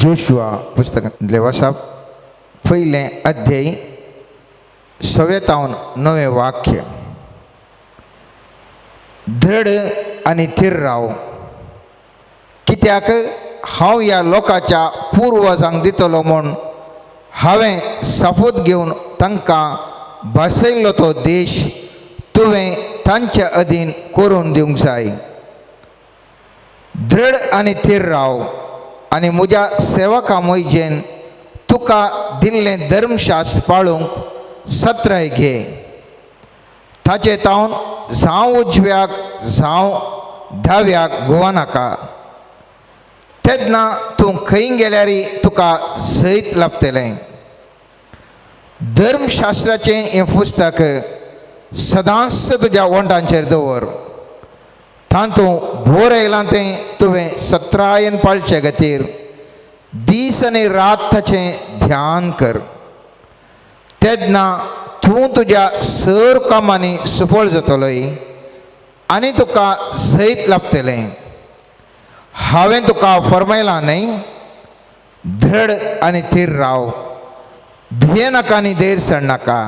Joshua पुस्तकांतलें वाचप, पयलें अध्याय, सव्यातावन णवें वाक्य. धड आनी थीर राव, कित्याक हांव ह्या लोकाच्या पुर्वजांक दितलो म्हूण हांवें सफूत घेवन तांकां भासयल्लो तो देश तुवें तांच्या अधीन करून दिवंक जाय. दृढ आनी थीर राव आनी म्हज्या सेवका मोयजेन तुका दिल्लें धर्मशास्त्र पाळूंक सत्राय घे. ताचे तावन जावं उजव्याक जावं दाव्याक घुंवनाका, तेन्ना तूं खंय गेल्यार तुका जैत लाभतलें. धर्मशास्त्राचें हें पुस्तक सदांच तुज्या वंटांचेर दवर. तातूंत बरयलां तें तुवें सत्रायेन पाळचे खातीर दीस आनी रात ताचें ध्यान कर. तेन्ना तूं तुज्या सर कामांनी सफळ जातलोय आनी तुका जैत लाभतलें. हांवें तुका फर्मायलां न्हय? धड आनी थीर राव, भियेनाका आनी धैर्य सोडनाका,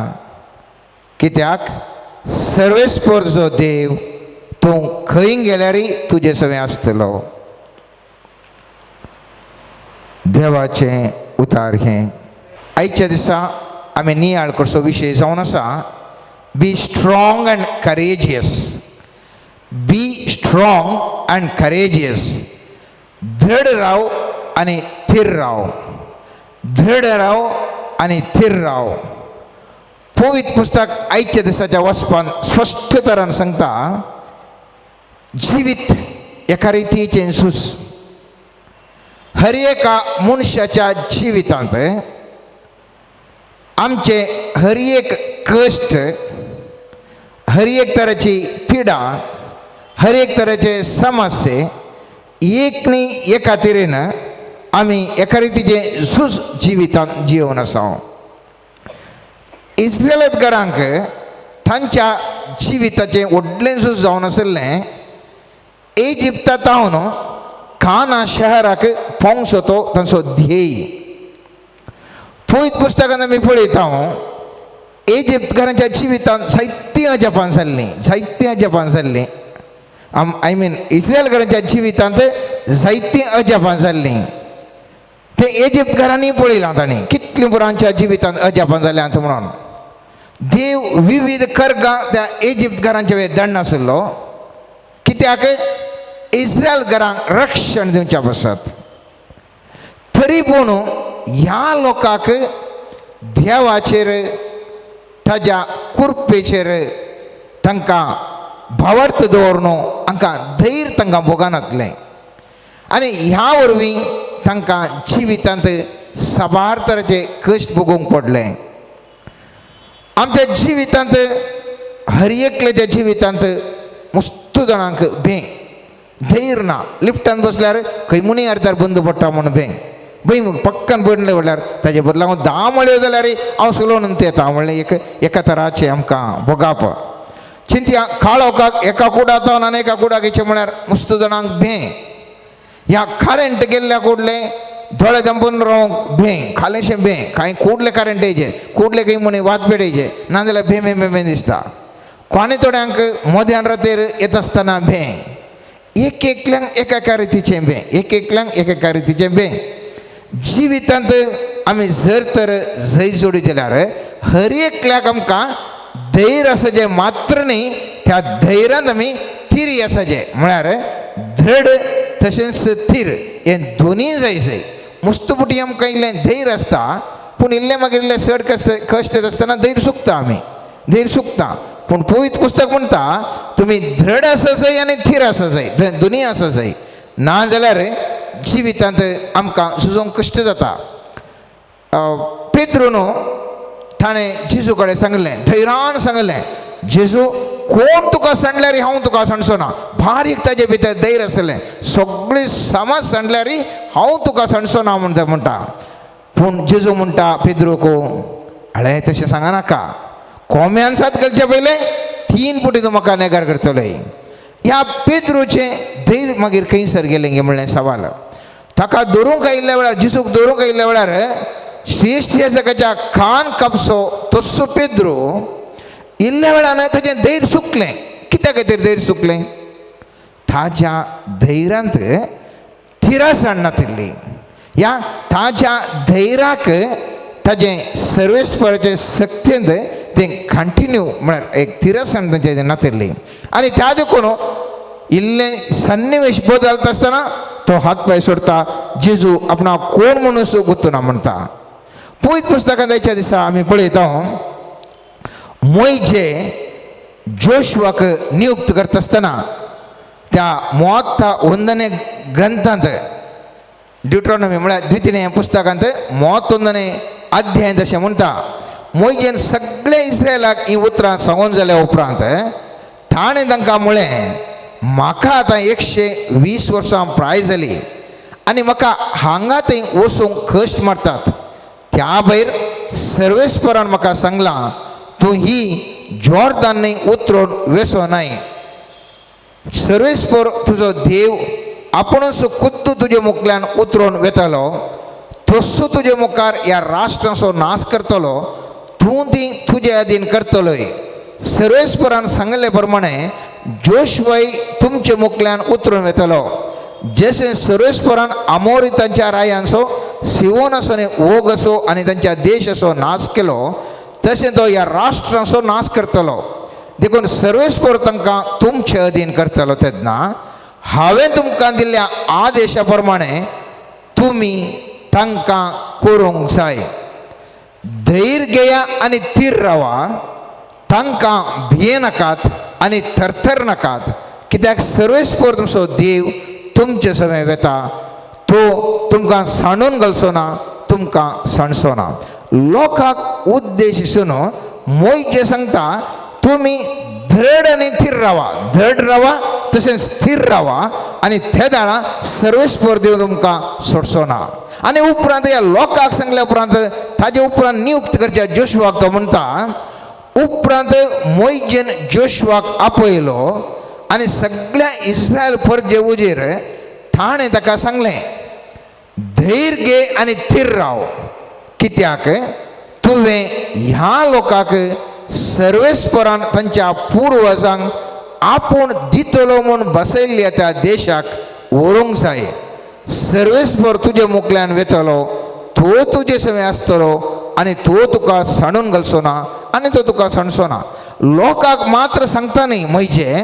कित्याक सर्वेस्पर जो देव तूं खंय गेल्यारय तुजे सवें आसतलो. देवाचें उतार हें. आयच्या दिसा आमी नियाळ करचो विशय जावन आसा, be strong and courageous. Be strong and courageous. दृढ राव आनी थीर राव, दृढ राव आनी थीर राव. पवित्र पुस्तक आयच्या दिसाच्या वचपान स्पश्ट तरान सांगता, जिवीत एका रितीचें झूज. हर एका मनशाच्या जिवितांत आमचे हर एक कश्ट, हर एक तरेची पिडा, हर एक तरेचे समस्ये एक न्ही एका तरेन आमी एका रितीचें झूज जिवितांत जियोवन आसा. इस्रायलघरांक तांच्या जिविताचें व्हडलें झूज जावन आशिल्लें इजिप्तांत काना शहराक पावचो तो तांचो ध्येय. पवित्र पुस्तकांत आमी पळयता, इजिप्तकारांच्या जिवितांत जायतीं अजापां जाल्लीं, जायतीं अजापां जाल्लीं. I mean, इस्रायलकारांच्या जिवितांत जायतीं अजापां जाल्लीं. ते इजिप्तकारांनी पळयलां तांणी कितलीं पुरांच्या जिवितांत अजापां जाल्यांत म्हणून. देव विविध कर्गां त्या इजिप्तकारांच्या वेळ दंड आशिल्लो, कित्याक इस्रायल घरांक रक्षण दिवच्या पासत. तरी पूण ह्या लोकांक देवाचेर, ताज्या कृपेचेर तांकां भावार्थ दवरून हांकां धैर्य तांकां भोगनातलें आनी ह्या वरवीं तांकां जिवितांत साबार तरेचे कश्ट भोगूंक पडले. आमच्या जिवितांत, हर एकल्याच्या जिवितांत मस्त जाणांक भें, धैर्य ना. लिफ्टान बसल्यार खंय मुनी अर्दार बंद पडटा म्हूण भें. भंय पक्कन बंद पडल्यार ताजे बदला हांव 10 मळ्यो जाल्यार हांव सुलोवन येता म्हणलें एक एका तराचें आमकां भोगाप. चिंतया, काळोखाक एका कुडात आनी एका कुडाक येचें म्हळ्यार मस्त जाणांक भें. ह्या करंट गेल्ल्या कुडले दोळे दंपून रावंक भें, खालेशें भें. कांय कुडले करंट येयचे, कुडले खंय म्हणी वात पेटयचे, नाजाल्यार भें भें भें भें दिसता. कोणे थोड्यांक मध्यान रातीर येता आसतना भें. एक एकल्यांक एका रितीचें भें, एक एकल्यांक एका रितीचें भें. जिवितांत आमी जर तर जैत जोडी जाल्यार हर एकल्याक आमकां धैर्य आसा मात्र न्ही, त्या धैर्यान आमी थीर आसाचे, म्हळ्यार दृढ तशेंच थीर हें दोनूय जाय जाय. मुस्तपुटी आमकां इल्लें धैर्य आसता, पूण इल्लें मागीर इल्लें चड कश्ट कश्ट येत आसतना धैर्य सुकता, आमी धैर्य सुकता. पूण पवित्र पुस्तक म्हणटा, तुमी दृढ आसा जाय आनी थीर आसा जाय, दोनूय आसा जाय. ना जाल्यार जिवितांत आमकां झुजोंक कश्ट जाता. पेद्रून ताणें जेजू कडेन सांगलें, धैर्यान सांगलें, जेजू, कोण तुका सांडल्यार हांव तुका सांडचो ना. बारीक ताजे भितर धैर्य आसलें. सगळी समाज सांडल्यार हांव तुका सांडचो ना म्हणटा म्हणटा. पूण जेजू म्हणटा पेद्रूक, अळे, तशें सांगा नाका, कोम्यान सात घालचे पयलें 3 पुटी तूं म्हाका नेगार करतलोय. ह्या पेद्रूचें धैर्य मागीर खंयसर गेलें गे म्हणलें सवाल. ताका धरूंक आयिल्ल्या वेळार, जेजूक धरूंक आयिल्ल्या वेळार श्रेश्ठ याजकाच्या कान कापसो तस्सो पेद्रो इल्ल्या वेळान ताचें धैर्य सुकलें. कित्या खातीर धैर्य सुकलें? ताज्या धैर्यांत थिरासाण नातिल्ली. ह्या ताज्या धैर्याक ताजें सर्वेस्पराचे सक्तींत तें कंटिन्यू म्हळ्यार एक थिरासाण तांचें नातिल्ली. आनी त्या देखून इल्लें सन्निवेश बदलता आसतना तो हात पांय सोडता, जेजू आपणाक कोण म्हणून सो गुत्तुना म्हणटा. पयत पुस्तकांत आयच्या दिसा आमी पळयता, मोयजे जोशवाक नियुक्त करता आसतना त्या मोत्ता 1ನೇ ग्रंथांत, ड्युट्रॉनॉमी म्हळ्यार द्वितीय पुस्तकांत 31ನೇ अध्यायांत अशें म्हणटा, मोयजेन सगळे इस्रायलाक हीं उतरां सांगून जाल्या उपरांत ताणें तांकां म्हळें, म्हाका आतां 120 वर्सां प्राय जाली आनी म्हाका हांगा थंय वचूंक कश्ट मारतात. त्या भायर सर्वेस्परान म्हाका सांगलां, तूं ही जॉर्दान न्हंय उतरून वेसो नाय. सर्वेस्पर तुजो देव आपुणूच खुद्द तुजे मुखल्यान उतरून वेतालो, तस्सो तुजे मुखार ह्या राष्ट्रांचो नाश करतलो, तूं ती तुजे अधीन करतलोय. सर्वेस्परान सांगले प्रमाणे जोशवय तुमचे मुखल्यान उतरून वेतलो. जशें सर्वेस्परान आमोरितांच्या रायांचो सिवोनाचो आनी ओगाचो आनी तांच्या देशाचो नाश केलो, तशें तो ह्या राष्ट्रांचो नाश करतलो. देखून सर्वेस्पर तांकां तुमचे अधीन करतलो. तेन्ना हांवें तुमकां दिल्ल्या आदेशा प्रमाणे तुमी तांकां करूंक जाय. धैर्य घेया आनी थीर रावा, तांकां भियेनाकात आनी थरथर नाकात, कित्याक सर्वेस्पर तुमचो देव तुमचे समें वेता. तो तुमकां सांडून घालचो ना, तुमकां सांडचो ना. लोकांक उद्देश मोयजे सांगता, तुमी धड आनी थीर रावा, धड रावा तशेंच स्थीर रावा आनी ते दाळा सर्वेस्पर देव तुमकां सोडचो ना. आनी उपरांत ह्या लोकांक सांगल्या उपरांत ताजे उपरांत नियुक्त करच्या जोशवाक तो म्हणटा, उपरांत मोयजेन जोशवाक आपयलो आनी सगळ्या इस्रायल परजे उजेर ताणें ताका सांगलें, धैर्य घे आनी थीर राव, कित्याक तुवें ह्या लोकांक सर्वेस्परान तांच्या पुर्वजांक आपूण दितलो म्हूण बसयल्ल्या त्या देशाक व्हरूंक जाय. सर्वेस्पर तुजे मुखल्यान वेतलो, तो तुजे सवें आसतलो आनी तो तुका सांडून घालचो ना आनी तो तुका सांडचो ना. लोकांक मात्र सांगता न्ही म्हणजे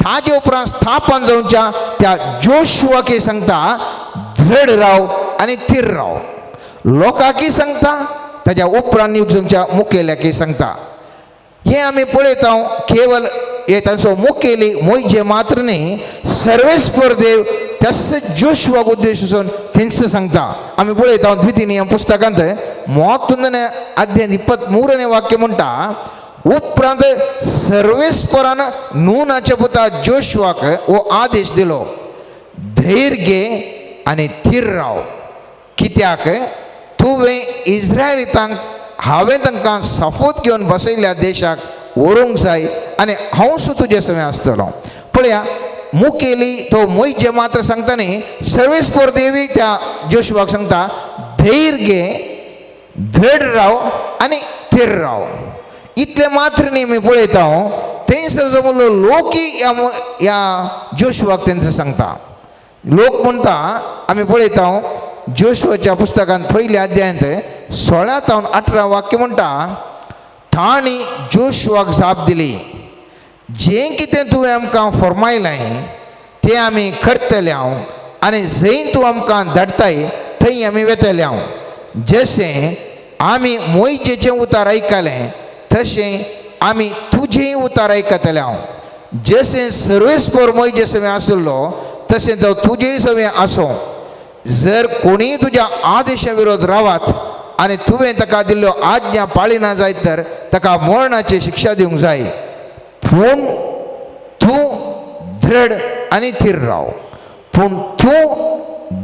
ताजे उपरांत स्थापन जावच्या त्या जोशवाकी सांगता, धड राव आनी थीर राव. लोकांकी सांगता, ताज्या उपरांत नियुक्त जावच्या मुखेल्याकी सांगता. हे आमी पळयता, केवल हे तांचो मुखेली मोयजे मात्र न्ही, सर्वेस्पर देव त्याच जोशवाक उद्देश थंयच सांगता. आमी पळयता, द्वितीय नियम पुस्तकांत 31ನೇ अध्याय 23ನೇ वाक्य म्हणटा, उपरांत सर्वेस्परान नूनाच्या पुता जोशवाक हो आदेश दिलो, धैर्य घे आनी थीर राव, कित्याक तुवें इस्रायलितांक हांवें तांकां सफोत घेवन बसयल्ल्या देशाक व्हरूंक जाय आनी हांव सुद्दां तुजे सवें आसतलो. पळया, मुखेली तो मोयजे मात्र सांगता न्ही, सर्वेस्पर देवी त्या जोशवाक सांगता, धैर्य घे, धड राव आनी थीर राव. इतलें मात्र न्ही, मी पळयता थंयसर जमलो लोकी ह्या ह्या जोशवाक तेंचो सांगता. लोक म्हणटा, आमी पळयता जोशवाच्या पुस्तकांत पयल्या अध्यायांत 16 तावन 18 वाक्य म्हणटा, तांणी जोशवाक जाप दिली, जें कितें तुवें आमकां फरमायलें तें आमी करतले हांव आनी जंय तूं आमकां धाडटाय थंय आमी वेतले हांव. जशें आमी मोयजेचें उतार आयकलें तशें आमी तुजेंय उतार आयकतले हांव. जशें सर्वेस्पर मोयजे सवें आशिल्लो तशें तो तुजेय सवें आसूं. जर कोणीय तुज्या आदेशा विरोध रावात आनी तुवें ताका दिल्ल्यो आज्ञा पाळिना जायत तर ताका मरणाची शिक्षा दिवंक जाय. पूण तूं दृढ आनी थीर राव, पूण तूं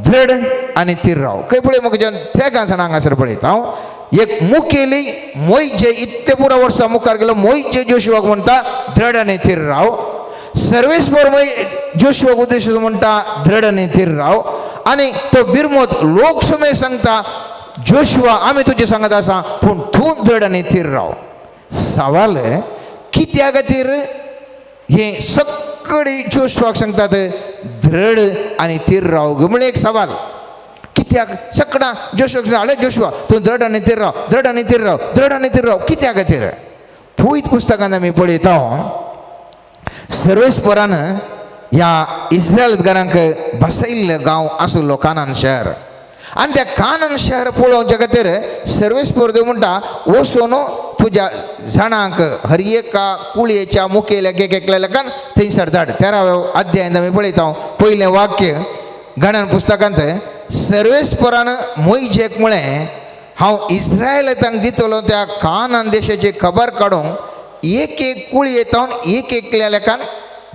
दृढ आनी थीर राव. खंय पळय म्हाका जेन्ना त्या जाणां हांगासर पळयता हांव एक मुखेली मोयजे इतले पुरा वर्सां मुखार गेलो, मोयजे जोशवाक म्हणटा दृढ आनी थीर राव. सर्वेस्पर मोय जोशवाक उद्देश म्हणटा दृढ आनी थीर राव. आनी तो बिरमोत लोक सुमेर सांगता, जोशुआ आमी तुजे सांगत आसा, पूण तूं दृढ आनी थीर राव. सवाल कित्या खातीर हे सगळी जोशुआक सांगतात दृढ आनी थीर राव म्हळ्यार एक सवाल कित्याक सगळां जोशुआक सांगता, अळे जोशुआ तूं दृढ आनी थीर राव, दृढ आनी थीर राव, दृढ आनी थीर राव, कित्या खातीर? पयत पुस्तकांत आमी पळयता सर्वेस्परान ह्या इस्रायलगारांक बसयल्लो गांव आशिल्लो कानान शहर. आनी त्या कानान शहर पळोवच्या खातीर सर्वेस्पर देव म्हणटा, वचून तुज्या जाणांक हर एका कुळयेच्या मुखेल्याक एक एकल्या लेखान थंयसर धाड. 13व्या अध्यायांत आमी पळयता पयलें वाक्य गणन पुस्तकांत, सर्वेस्परान मोयजेक म्हळें, हांव इस्रायलांक दितलो त्या कानान देशाची खबर काडूंक एक एक कुळये तावन एक एकल्या लेखान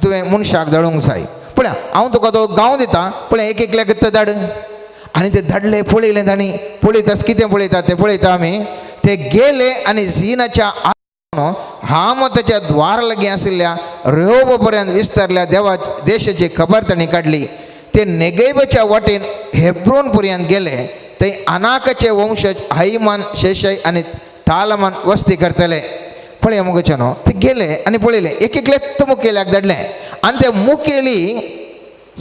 तुवें मनशाक धाडूंक जाय. पळय हांव तुका तो गांव दिता, पळय एक एकल्याक तो धाड. आनी ते धाडले, पळयलें तांणी, पळयतास कितें पळयता ते पळयता आमी. ते गेले आनी झिनाच्या हामताच्या द्वार लागीं आशिल्ल्या रेहोबो पर्यंत विस्तारल्या देवा देशाची खबर तांणी काडली. ते नेगेबाच्या वाटेन हेब्रोन पर्यंत गेले. थंय अनाकाचे वंशज हाईमान, शेशय आनी तालमान वस्ती करतले. पळय मुगोचे न्हू, ते गेले आनी पळयलें एक एकलेच मुखेल्याक धाडलें आनी ते मुखेली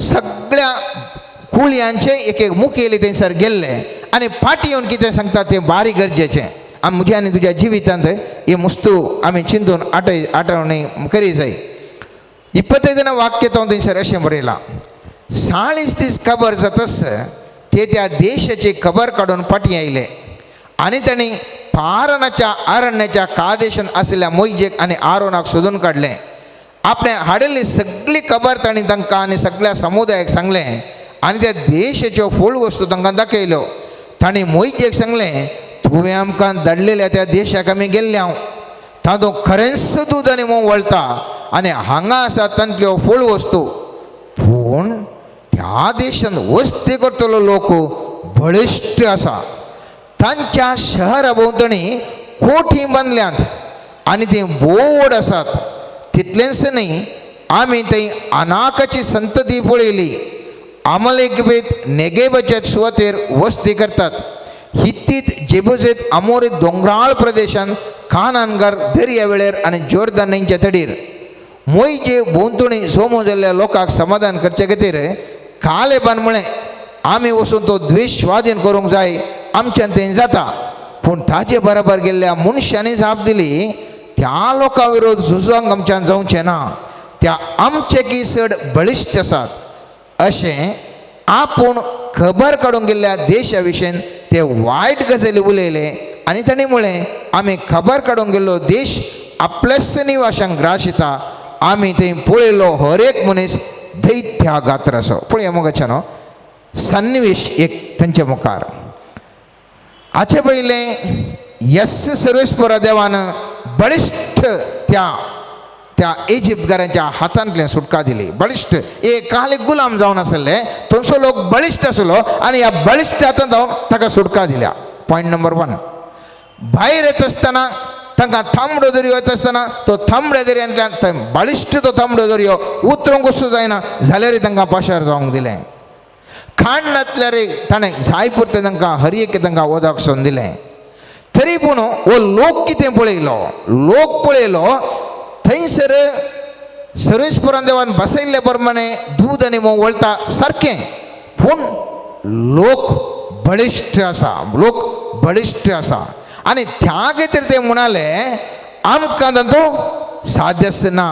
सगळ्या कुळयांचे एक एक मुखेली थंयसर गेल्ले आनी फाटीं येवन कितें सांगता तें बारीक गरजेचें. आमी म्हज्या आनी तुज्या जिवितांत हे मुस्तू आमी चिंतून आठय आठवणी करी जाय. 25 वाक्य तो थंयसर अशें बरयलां, 40 दीस खबर जातच ते त्या देशाची खबर काडून फाटीं आयले आनी तांणी पारनाच्या अरण्याच्या कादेशान आशिल्ल्या मोयजेक आनी आरोनाक सोदून काडलें. आपणें हाडिल्ली सगळी खबर तांणी तांकां आनी सगळ्या समुदायाक सांगलें आनी त्या देशाच्यो फूल वस्तू तांकां दाखयल्यो. तांणी मोयजेक सांगलें, तुवें आमकां धाडलेल्या त्या देशाक आमी गेल्ले हांव, तातूंत खरेंच दूद आनी म्होंव वळटा आनी हांगा आसा तांतल्यो फूल वस्तू, पूण त्या देशांत वस्ती करतलो लोक बळिश्ट आसा, तांच्या शहरा भोंवतणी कोठी बांदल्यांत आनी ती भोव व्हड आसात. तितलेंच न्हय, आमी थंय अनाकाची संतती पळयली. अमलेकबेत नेगेबाच्या सुवातेर वस्ती करतात. हित्तीत, जेबुजेत, आमोरीत दोंगराळ प्रदेशांत, कानानगर दर्या वेळेर आनी जोर्दान न्हंयच्या तडीर. मोयजे भोंवतणी जोमो जाल्ल्या लोकांक समाधान करचे खातीर कालेबान म्हळें, आमी वचून तो द्वेश स्वाधीन करूंक जाय, आमच्यान तें जाता. पूण ताजे बरोबर गेल्ल्या मनशांनी जाप दिली, त्या लोकां विरोध झुजोंक आमच्यान जावचें ना, त्या आमचे की चड बळिश्ट आसात. अशें आपूण खबर काडूंक गेल्ल्या देशा विशयन ते वायट गजाली उलयले आनी तांणी म्हळें, आमी खबर काडूंक गेल्लो देश आपल्याच निवाशांक ग्राशिता, आमी थंय पळयलो हर एक मनीस दैत्या गात्र असो. पळय मोगाच्या न्हू, सन्निवेश एक तांच्या मुखार. हाचे पयलें यस सर्वेस्परा देवान बळिश्ट त्या त्या इजिप्तकारांच्या हातांतल्यान सुटका दिली. बळिश्ट एक काल गुलाम जावन आसले थंयसो लोक बळिश्ट आसलो आनी ह्या बळिश्ट हातांत जावन ताका सुटका दिल्या. Point number 1. भायर येता आसतना तांकां तांबडो दर्यो येता आसतना तो तांबड्या दर्यांतल्यान थंय बळिश्ट तो तांबडो दर्यो उतरूंक वचूं जायना जाल्यारय तांकां पाशार जावंक दिलें. खाण नासल्यार ताणें जाय पुरतें तांकां हर एक तांकां उदक सोन दिलें. तरी पूण हो लोक कितें पळयलो, लोक पळयलो थंयसर सर्वेस्परान देवान बसयल्ले प्रमाणे दूद आनी म्होंव वळटा सारकें, पूण लोक बळिश्ट आसा, लोक बळिश्ट आसा आनी त्या खातीर ते म्हणाले आमकां तातूंत साध्यच ना,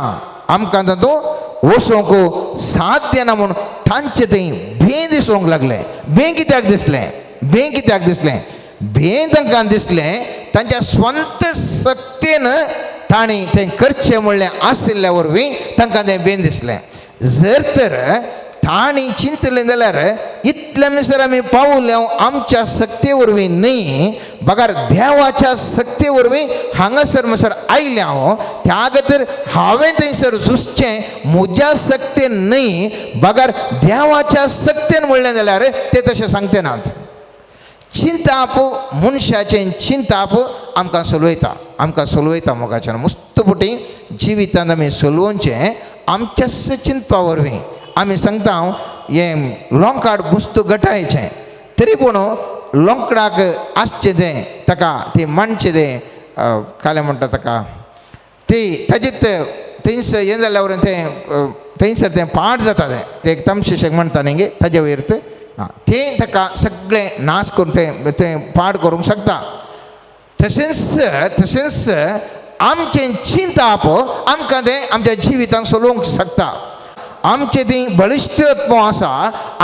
आमकां तातूंत वचूंक साध्य ना म्हूण तांचे थंय भंय दिसूंक लागलें. भंय कित्याक दिसलें, भंय कित्याक दिसलें, भंय तांकां दिसलें तांच्या स्वंत शक्तीन तांणी तें करचें म्हणलें आशिल्ल्या वरवीं तांकां तें भंय दिसलें. जर तर तांणी चिंतलें जाल्यार इतले म्हणसर आमी पावले आमच्या शक्ती वरवीं न्हय, बगर देवाच्या शक्ती वरवीं हांगासर म्हणसर आयलें हांव, त्या खातीर हांवें थंयसर झुजचें म्हज्या शक्तीन न्हय बगर देवाच्या शक्तीन म्हणलें जाल्यार ते तशें सांगते नात. चिंताप मनशाचें चिंताप आमकां सोलयता, आमकां सोलयता मोगाच्यान मुस्त पुटी जिवितांत आमी सोलोवचें आमच्याच चिंतपा वरवीं. आमी सांगता हांव हें लोंकाड वस्तू गटायचें तरी पूण लोंकडाक आसचें तें ताका ती मांडचें तें कालें म्हणटा ताका ती ताजेत थंयसर हें जाल्या वयर तें थंयसर तें पाड जाता तें तें एक तमशेशेक म्हणटा न्ही गे ताजे वयर तें तें ताका सगळें नाश करून तें तें पाड करूंक शकता. तशेंच तशेंच आमचें चिंताप आमकां तें आमच्या जिवितांत सोलोवंक शकता. आमचें ती बळिश्टत्व आसा,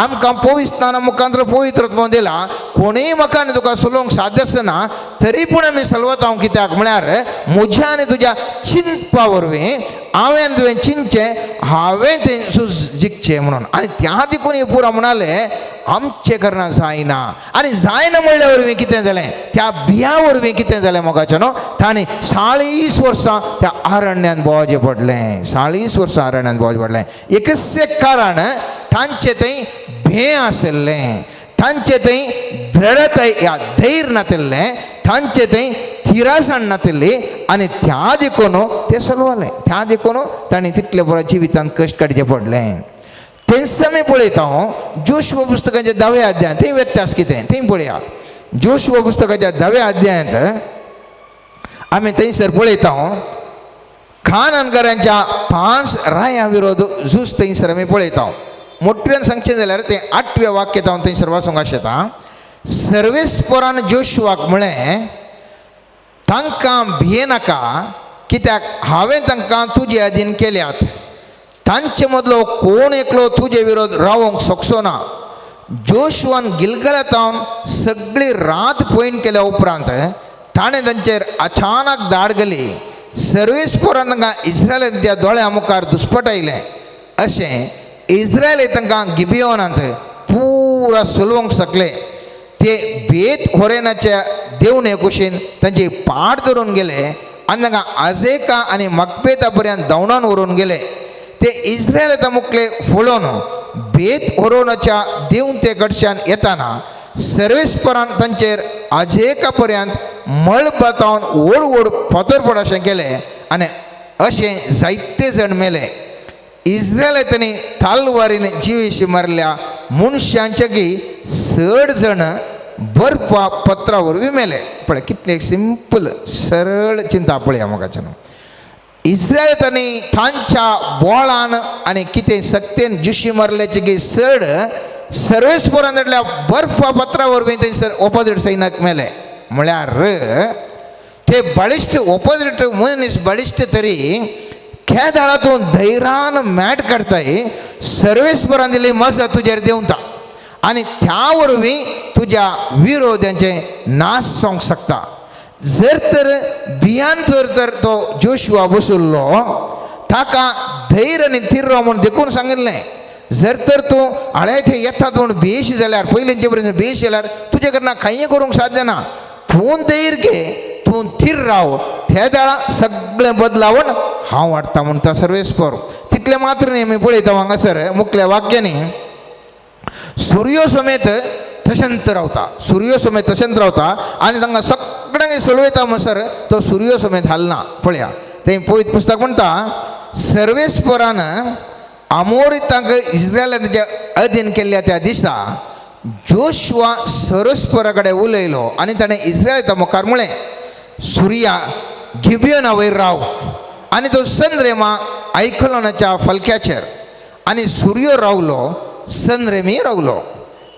आमकां पवित्रताना मुखांतर पवित्रत्व दिला, कोणूय म्हाका आनी तुका सोलोवंक साध्य आसना, तरी पूण आमी सलवत हांव कित्याक म्हळ्यार म्हज्या आनी तुज्या चिंतपा वरवीं हांवें आनी तुवें चिंतचें हांवें तें झूज जिखचें म्हणून. आनी त्या देखून हे पुरा म्हणाले आमचें करना जायना. आनी जायना म्हणल्या वरवीं कितें जालें, त्या बिया वरवीं कितें जालें मोगाचें न्हू, तांणी 40 वर्सां त्या अरण्यांत भोंवचें पडलें, 40 वर्सां अरण्यांत भोंवचें पडलें. एकच एक कारण तांचें थंय भें आशिल्लें, तांचें थंय दृढताय या धैर्य नातिल्लें, तांचें थंय थिरासाण नातिल्ली आनी त्या देखून तें सलवालें. त्या देखून तांणी तितले बरो जिवितांत कश्ट काडचें पडलें. तेंच आमी पळयता जोशुआ पुस्तकाच्या 10व्या अध्यायांत थंय व्यत्यास कितें थंय पळया. जोशुआ पुस्तकाच्या 10व्या अध्यायांत आमी थंयसर पळयता खानानकरांच्या 5 रायां विरोध झूज थंयसर आमी पळयता. मोटव्यान सांगचें जाल्यार तें 8व्या वाक्य हांव थंयसर वाचूंक आशेता. सर्वेस्परान जोशुआक म्हळें तांकां भियेनाका कित्याक हांवें तांकां तुजे अधीन केल्यात, तांचे मदलो कोण एकलो तुजे विरोध रावोंक शकचो ना. जोशुआन गिलगलातावन सगळी रात पयण केल्या उपरांत ताणें तांचेर अचानक धाड घाली. सर्वेस्परान तांकां इस्रायलाच्या दोळ्या मुखार दुस्पटायलें. अशें इस्रायली तांकां गिबियोनांत पुरा सोलोवंक शकले. ते बेत होरेनाच्या देवणे कुशीन तांची पाट धरून गेले आनी तांकां आजेका आनी मकबेता पर्यंत धांवडावन व्हरून गेले. ते इस्रायलाच्या मुखले फळोवन बेत होरोनाच्या देवते कडच्यान येताना सर्वेस्परान तांचेर आजेका पर्यंत मळबातावन व्हड व्हड फातर पड अशें केलें आनी अशें जायते जाण मेले. इस्रायलांनी तालवारीन जिवीशी मारल्या मनशांच्याकी चड जाण बर्फा पत्रा वरवीं मेले. पळय कितलें सिंपल सरळ चिंता पळया मोगाच्यान. इस्रायलांनी तांच्या बोळान आनी कितें सक्तेन जुशी मारल्याचे की चड सर्वेस्परान धाडल्या बर्फा पत्रा वरवीं थंयसर ओपोजीट सैनाक मेले. म्हळ्यार ते बळिश्ट ओपोजीट मनीस बळिश्ट तरी खेदाळातून धैर्यान मॅट काडताय सर्वेस्परान दिली मजत तुजेर देंवता आनी त्या वरवीं तुज्या विरोध्यांचे नाश जावंक शकता. जर तर भियान जर तर तो जोशुआ बसुल्लो ताका धैर्य आनी थीर राव म्हूण देखून सांगिल्लें. जर तर तूं हाळे थंय येतात म्हूण भियेशी जाल्यार पयलींचे पर्यंत भियेशी जाल्यार तुजे कडना कांय करूंक साध्य ना. तूं धैर्य घे, तूं थीर राव, ते दाळा सगळें बदलावन हांव वाडटा म्हणटा सर्वेस्पर. तितलें मात्र न्ही आमी पळयता हांगासर मुखल्या वाक्यांनी सुर्यो समेत तशेंच रावता, सुर्यो समेत तशेंच रावता आनी तांकां सगळ्यांक सोलयता म्हणसर तो सुर्यो समेत हालना. पळया तें पवित्र पुस्तक म्हणटा सर्वेस्परान आमोरितांक इस्रायलाच्या अधीन केल्ल्या त्या दिसा जोशुआ सर्वेस्परा कडेन उलयलो आनी ताणें इस्रायला मुखार म्हळें सुर्या गिबियोना वयर राव आनी तो संद्रेमा आयकलोनाच्या फलक्याचेर. आनी सुर्यो रावलो, संद्रेमी रावलो.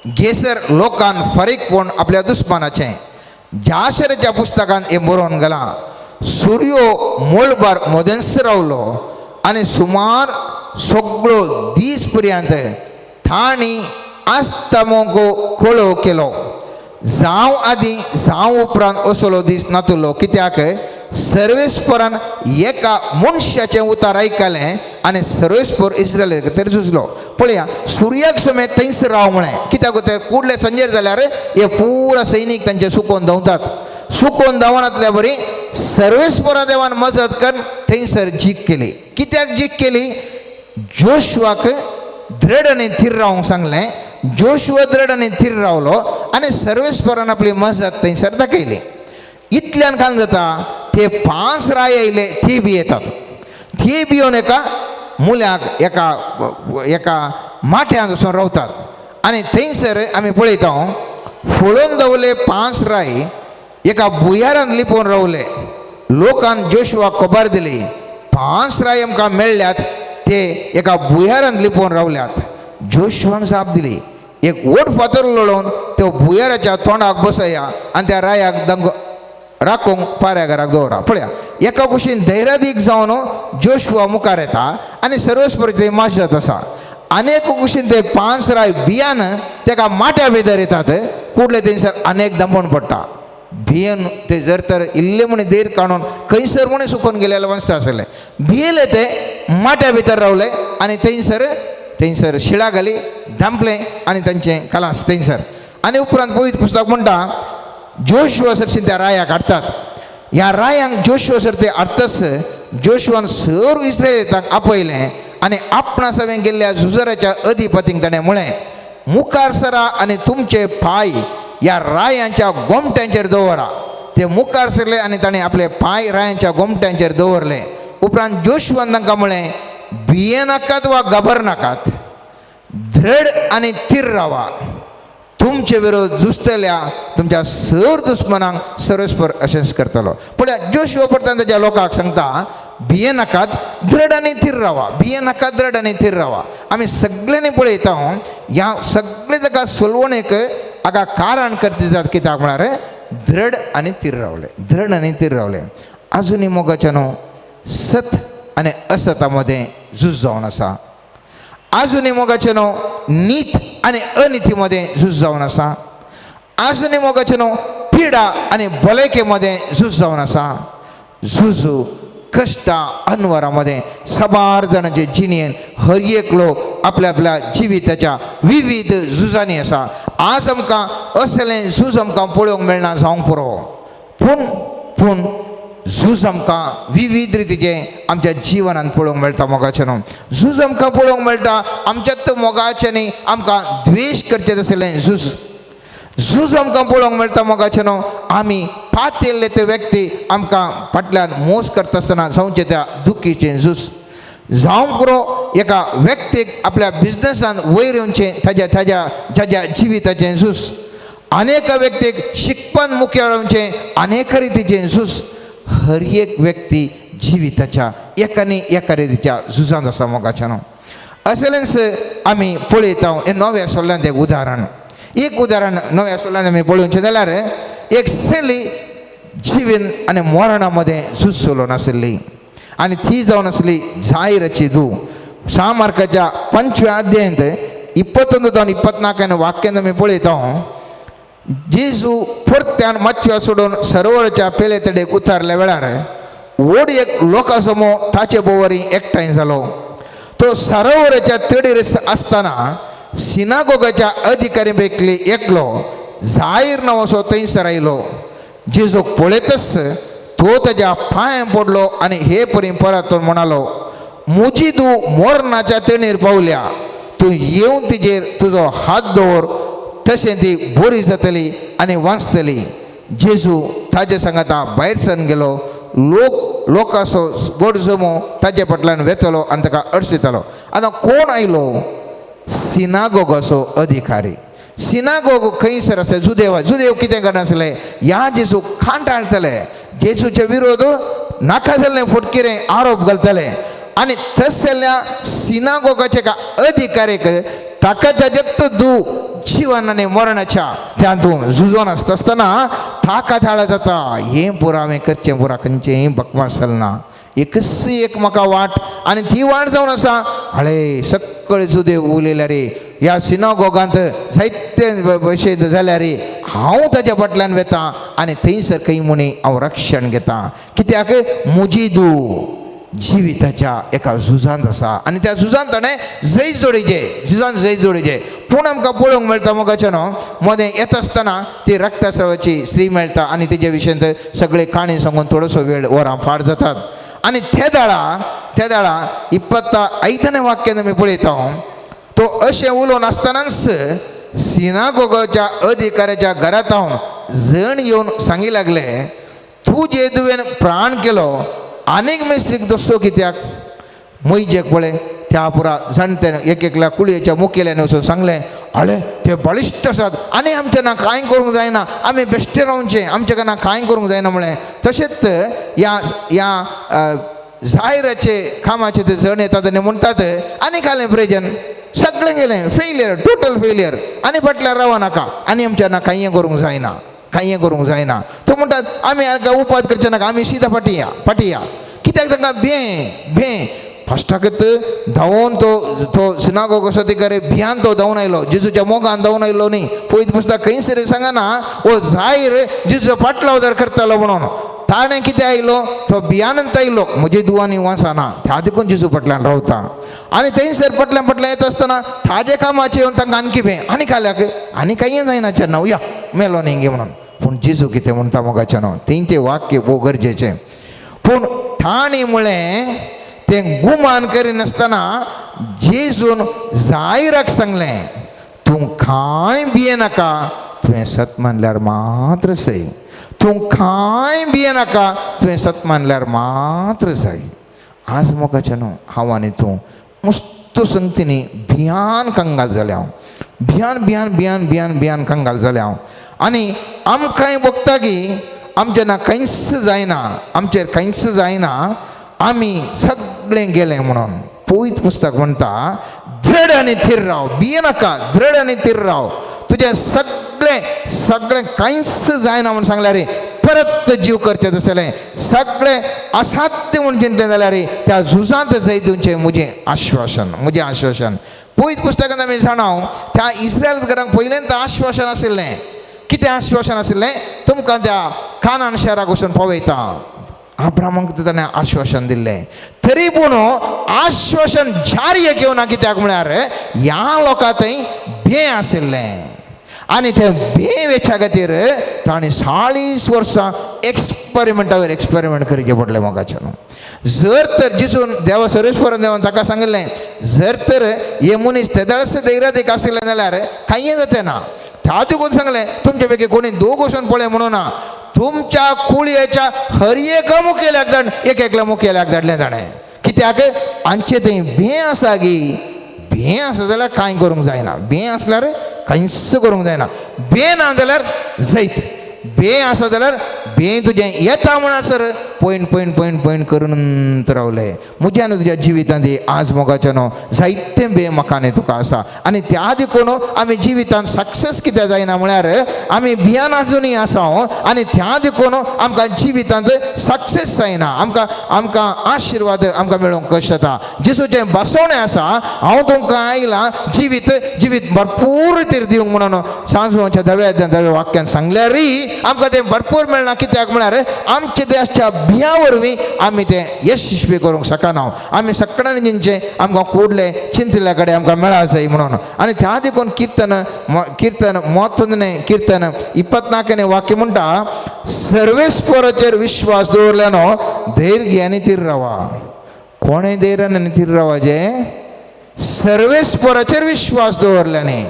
घेसर लोकान फारीकपण आपल्या दुस्मानाचें जाशराच्या पुस्तकान हें बरोवन गेलां. सुर्यो मोळबार मदेंच रावलो आनी सुमार सगळो दीस पर्यंत तांणी आस्तमोको कळोव केलो. जावं आदीं जावं उपरांत असलो दीस नातुलो कित्याक सर्वेस्परान एका मनशाचें उतार आयकलें आनी सर्वेस्पर इस्रायल खातीर झुजलो. पळया सुर्याक समेत थंयसर राव म्हळें कित्याक ते कुडले संजेर जाल्यार हे पुरा सैनीक तांचे सुकोवन धांवतात. सुकोवन धांवनातल्या बरी सर्वेस्परा देवान मजत करून थंयसर जीक केली. कित्याक जीक केली? जोशुआक दृढ आनी थीर रावंक सांगलें. जोशुआ दृढ आनी थीर रावलो आनी सर्वेस्परान आपली मजत थंयसर दाखयली. इतल्यान कांय जाता ते 5 राय आयले ती बी येतात. ती भियोन एका मुल्याक एका एका माट्यांत वचून रावतात आनी थंयसर आमी पळयता फळोवन दवरले 5 राय एका भुंयारान लिपोवन रावले. लोकान जोशुआक खबर दिली 5 राय आमकां मेळ्ळ्यात, ते एका भुंयारान लिपोवन रावल्यात. जोशुआन जाप दिली एक व्हड फातर लोळोवन त्यो भुंयाराच्या तोंडाक बसया आनी त्या रायाक दंग राखूंक पाऱ्या घराक दवरा. पळया एका कुशीन धैर्यादीक जावन जोशुआ मुखार येता आनी सर्वस्पर ते माशत आसा. अनेक कुशीन ते 5 राय बियान तेका माट्या भितर येतात, कुडले थंयसर अनेक दमण पडटा. भियेन ते जर तर इल्ले म्हण देर काडून खंयसर म्हण सुकोन गेलेले वाचता आसले. भियेले ते माट्या भितर रावले आनी थंयसर थंयसर शिळा घाली धांपले आनी तांचें खलास थंयसर. आनी उपरांत पवित्र पुस्तक म्हणटा जोशुआ सरशी त्या रायाक हाडटात. ह्या रायांक जोशुआ सर ते हाडटच जोशुआन सर्व इस्रायलांक आपयलें आनी आपणा सवें गेल्ल्या झुजराच्या अधिपतींक ताणें म्हळें मुखार सरा आनी तुमचे पांय ह्या रायांच्या गोमट्यांचेर दवरा. ते मुखार सरले आनी ताणें आपले पांय रायांच्या गोमट्यांचेर दवरले. उपरांत जोशुआन तांकां म्हळें भियेनाकात वा घाबरनाकात, दृढ आनी थीर रावा, तुमचे विरोध झुजतल्या तुमच्या सर दुस्मनांक सरस्पर अशेंच करतलो. पूण जोशुआ परतान ताच्या लोकांक सांगता भियेनाकात, दृढ आनी थीर रावा, भियेनाकात, दृढ आनी थीर रावा. आमी सगळ्यांनी पळयता ह्या सगळे ताका सोलवणेक हाका कारण करता जात कित्याक म्हळ्यार दृढ आनी थीर रावले, दृढ आनी थीर रावले. आजुनूय मोगाच्या न्हू सत आनी असता मदें झूज जावन आसा. आजुनूय मोगाचें न्हू नीत आनी अनिती मदें झूज जावन आसा. आजुनूय मोगाचें न्हू पिडा आनी भलायके मदें झूज जावन आसा. झुजू कश्टां अनवरा मदें साबार जाणांचे जिणेन हर एकलो आपल्या आपल्या जिविताच्या विविध झुजांनी आसा. आज आमकां असलें झूज आमकां पळोवंक मेळना जावंक पुरो, पूण पूण झूज आमकां विविध रितीचें आमच्या जिवनांत पळोवंक मेळटा. मोगाचें न्हू झूज आमकां पळोवंक मेळटा आमच्यात मोगाच्यांनी आमकां द्वेश करचें तसलें झूज. झूज आमकां पळोवंक मेळटा मोगाचें न्हू आमी पातेल्ले ते व्यक्ती आमकां फाटल्यान मोस करता आसतना जावचें त्या दुखीचें झूज. जावंक पुरो एका व्यक्तीक आपल्या बिजनसान वयर येवचें ताज्या ताज्या ताज्या जिविताचें झूज. अनेक व्यक्तीक शिकपान मुखार येवचें अनेक रितीचें झूज. हर एक व्यक्ती जिविताच्या एका न्ही एका रितीच्या झुजांत आसा मोगाच्या न्हू. असलेंच आमी पळयता हें नव्या सोल्ल्यांत एक उदाहरण, एक उदाहरण नव्या सोल्ल्यांत आमी पळोवचें जाल्यार एक चली जिवीन आनी मरणा मदें झूज चलोवन आशिल्ली आनी ती जावन आसली जायराची धूव. 6 मार्काच्या 5व्या अध्यायांत 21 जावन 24 वाक्यान आमी पळयता जेजू परत्यान मातव्या सोडून सरोवराच्या पेले तडेक उतारल्या वेळार व्हड एक लोकांसमो ताचे भोंवरी एकठांय जालो. तो सरोवराच्या तडीर आसतना सिनागोगाच्या अधिकारी पैकी एकलो जाहीर नांवाचो थंयसर आयलो. जेजूक पळयतच तो ताज्या पांयां पडलो आनी हे परी परतून म्हणालो म्हजी धूव मरणाच्या तणीर पावल्या, तूं येवन तिजेर तुजो हात दवर, तशें ती बरी जातली आनी वांचतली. जेजू ताजे सांगाता भायर सरून गेलो. लोक लोकांचो गोड जमो ताजे फाटल्यान वेतलो आनी ताका अडसितालो. आतां कोण आयलो? सिनागोगाचो अधिकारी. सिनागोग खंयसर आसा? जुदेव. जुदेव कितें करनासले? ह्या जेजू खांटाळतले, जेजूचे विरोध नाका जाल्ले फटकिरे आरोप घालतले आनी तसल्या सिनागोगाच्या एका अधिकारीक ताका ताजेत दू जिवन आनी मरणाच्या त्या तूं झुजोन आसता आसतना ताका थाळा जाता हें पुरो हांवें करचें पुरो खंयचेंय बकवास ना, एकच एक म्हाका वाट आनी ती वाट जावन आसा. हळे सगळे जुदेव उलयल्या रे ह्या सिनागोगांत जायते भशेन जाल्यार रे हांव ताज्या फाटल्यान वेता आनी थंयसर खंय म्हणी हांव रक्षण घेता, कित्याक म्हजी धूव जिविताच्या एका झुजांत आसा आनी त्या झुजांत ताणें जैत जोडीचे, झुजांत जैत जोडीचे. पूण आमकां पळोवंक मेळटा मोगाचें न्हू मदें येता आसतना ती रक्तस्रावाची स्त्री मेळटा आनी तेजे विशयांत सगळे काणी सांगून थोडोसो वेळ वरां फाट जातात. आनी ते दाळा ते दाळा 25ನೇ वाक्यान आमी पळयता तो अशें उलोवन आसतनाच सिनागोगाच्या अधिकाऱ्याच्या घरांत हांव जण येवन सांगी लागले तूं जे तुवें प्राण केलो आनीक मेस्त्रीक दसो कित्याक? मैजेक पळय त्या पुरा जाणट्यान एक एकल्या कुळयेच्या मुखेल्यान वचून सांगलें, आळे ते बळिश्ट आसात आनी आमच्या ना कांय करूंक जायना, आमी बेश्टे रावचें, आमच्या ना कांय करूंक जायना म्हळें. तशेंच ह्या ह्या जायराचे कामाचे ते जण येतात आनी म्हणटात आनी खालें प्रेजन सगळें गेलें, फेलियर, टोटल फेलियर, आनी फाटल्यान राव नाका, आनी आमच्या ना कांय करूंक जायना, कांय करूंक जायना. तो म्हणटात आमी हांकां उपाद करचे नाका, आमी सिदा फाटी या, फाटी या. कित्याक तांकां भें भें फस्टाकच धांवून तो तो सिनागोग आसा ते करे भियान तो धांवून आयलो, जेजूच्या मोगान धांवून आयलो न्ही. पयत पुस्तक खंयसर सांगना वो जायर जेजूचो पाटलाव करतालो म्हणून. ताणें कितें आयलो तो भियानंत आयलो, म्हजे दुवांनी वाचना त्या देखून जेजू फाटल्यान रावता. आनी थंयसर फाटल्यान फाटल्यान येता आसतना ताजे कामाचे येवन तांकां आणकी भें आनी खाल्याक आनी कांय जायना चेन्ना या मेलो न्ही गे म्हणून. पूण जेजू कितें म्हणटा मोगाचें न्हू, तेंचें वाक्य भोव गरजेचें. पूण तांणी म्हळें तें गुमान करिनासतना जेजून जायराक सांगलें, तूं कांय भियेनाका, तुवें सत मानल्यार मात्र सय, तूं कांय भियेनाका, तुवें सत मानल्यार मात्र जाय. आज मोगाचें न्हू हांव आनी तूं मुस्त संगतीनी भियान कंगाल जालें हांव, भियान भियान भियान भियान भियान कंगाल जालें हांव. आनी आमकांय भोगता की आमचें ना कांयच जायना, आमचेर कांयच जायना, आमी सगळें गेलें म्हणून. पवित्र पुस्तक म्हणटा दृढ आनी थीर राव, भियेनाका, दृढ आनी थीर राव, तुजें सगळें सगळें कांयच जायना म्हूण सांगल्यार परत जीव करचें तसलें सगळें असाध्य म्हूण चिंतलें जाल्यार त्या झुजांत जैत दिवचें म्हजें आश्वासन, म्हजें आश्वासन. पवित्र पुस्तकांत आमी जाणा त्या इस्रायल घरांक पयलेंच आश्वासन आशिल्लें. कितें आश्वासन आशिल्लें? तुमकां त्या कानान शहराक वचून पावयता. अब्रामाक ताणें आश्वासन दिल्लें. तरी पूण आश्वासन जारी घेवना, कित्याक म्हळ्यार ह्या लोकां थंय भंय आशिल्लें आनी तें भंय वेच्या खातीर ताणें 40 वर्सां एक्सपेरिमेंटावर एक्सपेरिमेंट करचें पडलें मोगाचें न्हू. जर तर जिसून देवा सर्वेस्परान देवान ताका सांगिल्लें, जर तर हे मनीस तेदळस धैर्याक आशिल्लें जाल्यार कांय जातें ना. त्या देखून सांगलें तुमचे पैकी कोणी दोग वचून पळय म्हणून ना, तुमच्या कुळयेच्या हर एका मुखेल्याक धाड, एक एकल्या मुखेल्याक धाडलें ताणें. कित्याक आमचे थंय भंय आसा गी, भंय आसा जाल्यार कांय करूंक जायना, भंय आसल्यार कांयच करूंक जायना, भंय ना जाल्यार जैत, भंय आसा जाल्यार भंय तुजें येता म्हणसर पॉयंट पॉयंट पॉयंट पॉयंट करून रावले. म्हज्या आनी तुज्या जिवितांत आज मोगाचें न्हू जायते भंय म्हाका आनी तुका आसा. आनी त्या देखून आमी जिवितांत सक्सेस कित्याक जायना म्हळ्यार आमी भियान आजुनूय आसा आनी त्या देखून आमकां जिवितांत सक्सेस जायना, आमकां आमकां आशिर्वाद आमकां मेळोवंक कश्ट जाता. जेजूचें बसवणें आसा, हांव तुमकां आयलां जिवीत जिवीत भरपूर रितीर दिवंक म्हणून सांजवाच्या धव्या धव्या वाक्यान सांगल्यारय आमकां तें भरपूर मेळना. कित्याक म्हळ्यार आमच्या देशाच्या भिया वरवीं आमी तें यशस्वी करूंक शकना. आमी सगळ्यांनी जिंचें आमकां कुडलें चिंतिल्ल्या कडेन आमकां मेळा जाय म्हणून. आनी त्या देखून कीर्तन कीर्तन 31ನೇ कीर्तन 24ನೇ वाक्य म्हणटा, सर्वेस्पराचेर विश्वास दवरल्यानो धैर्य आनी थीर रावा. कोणें धैर्यान आनी थीर रावाचें? सर्वेस्पराचेर विश्वास दवरल्यानी,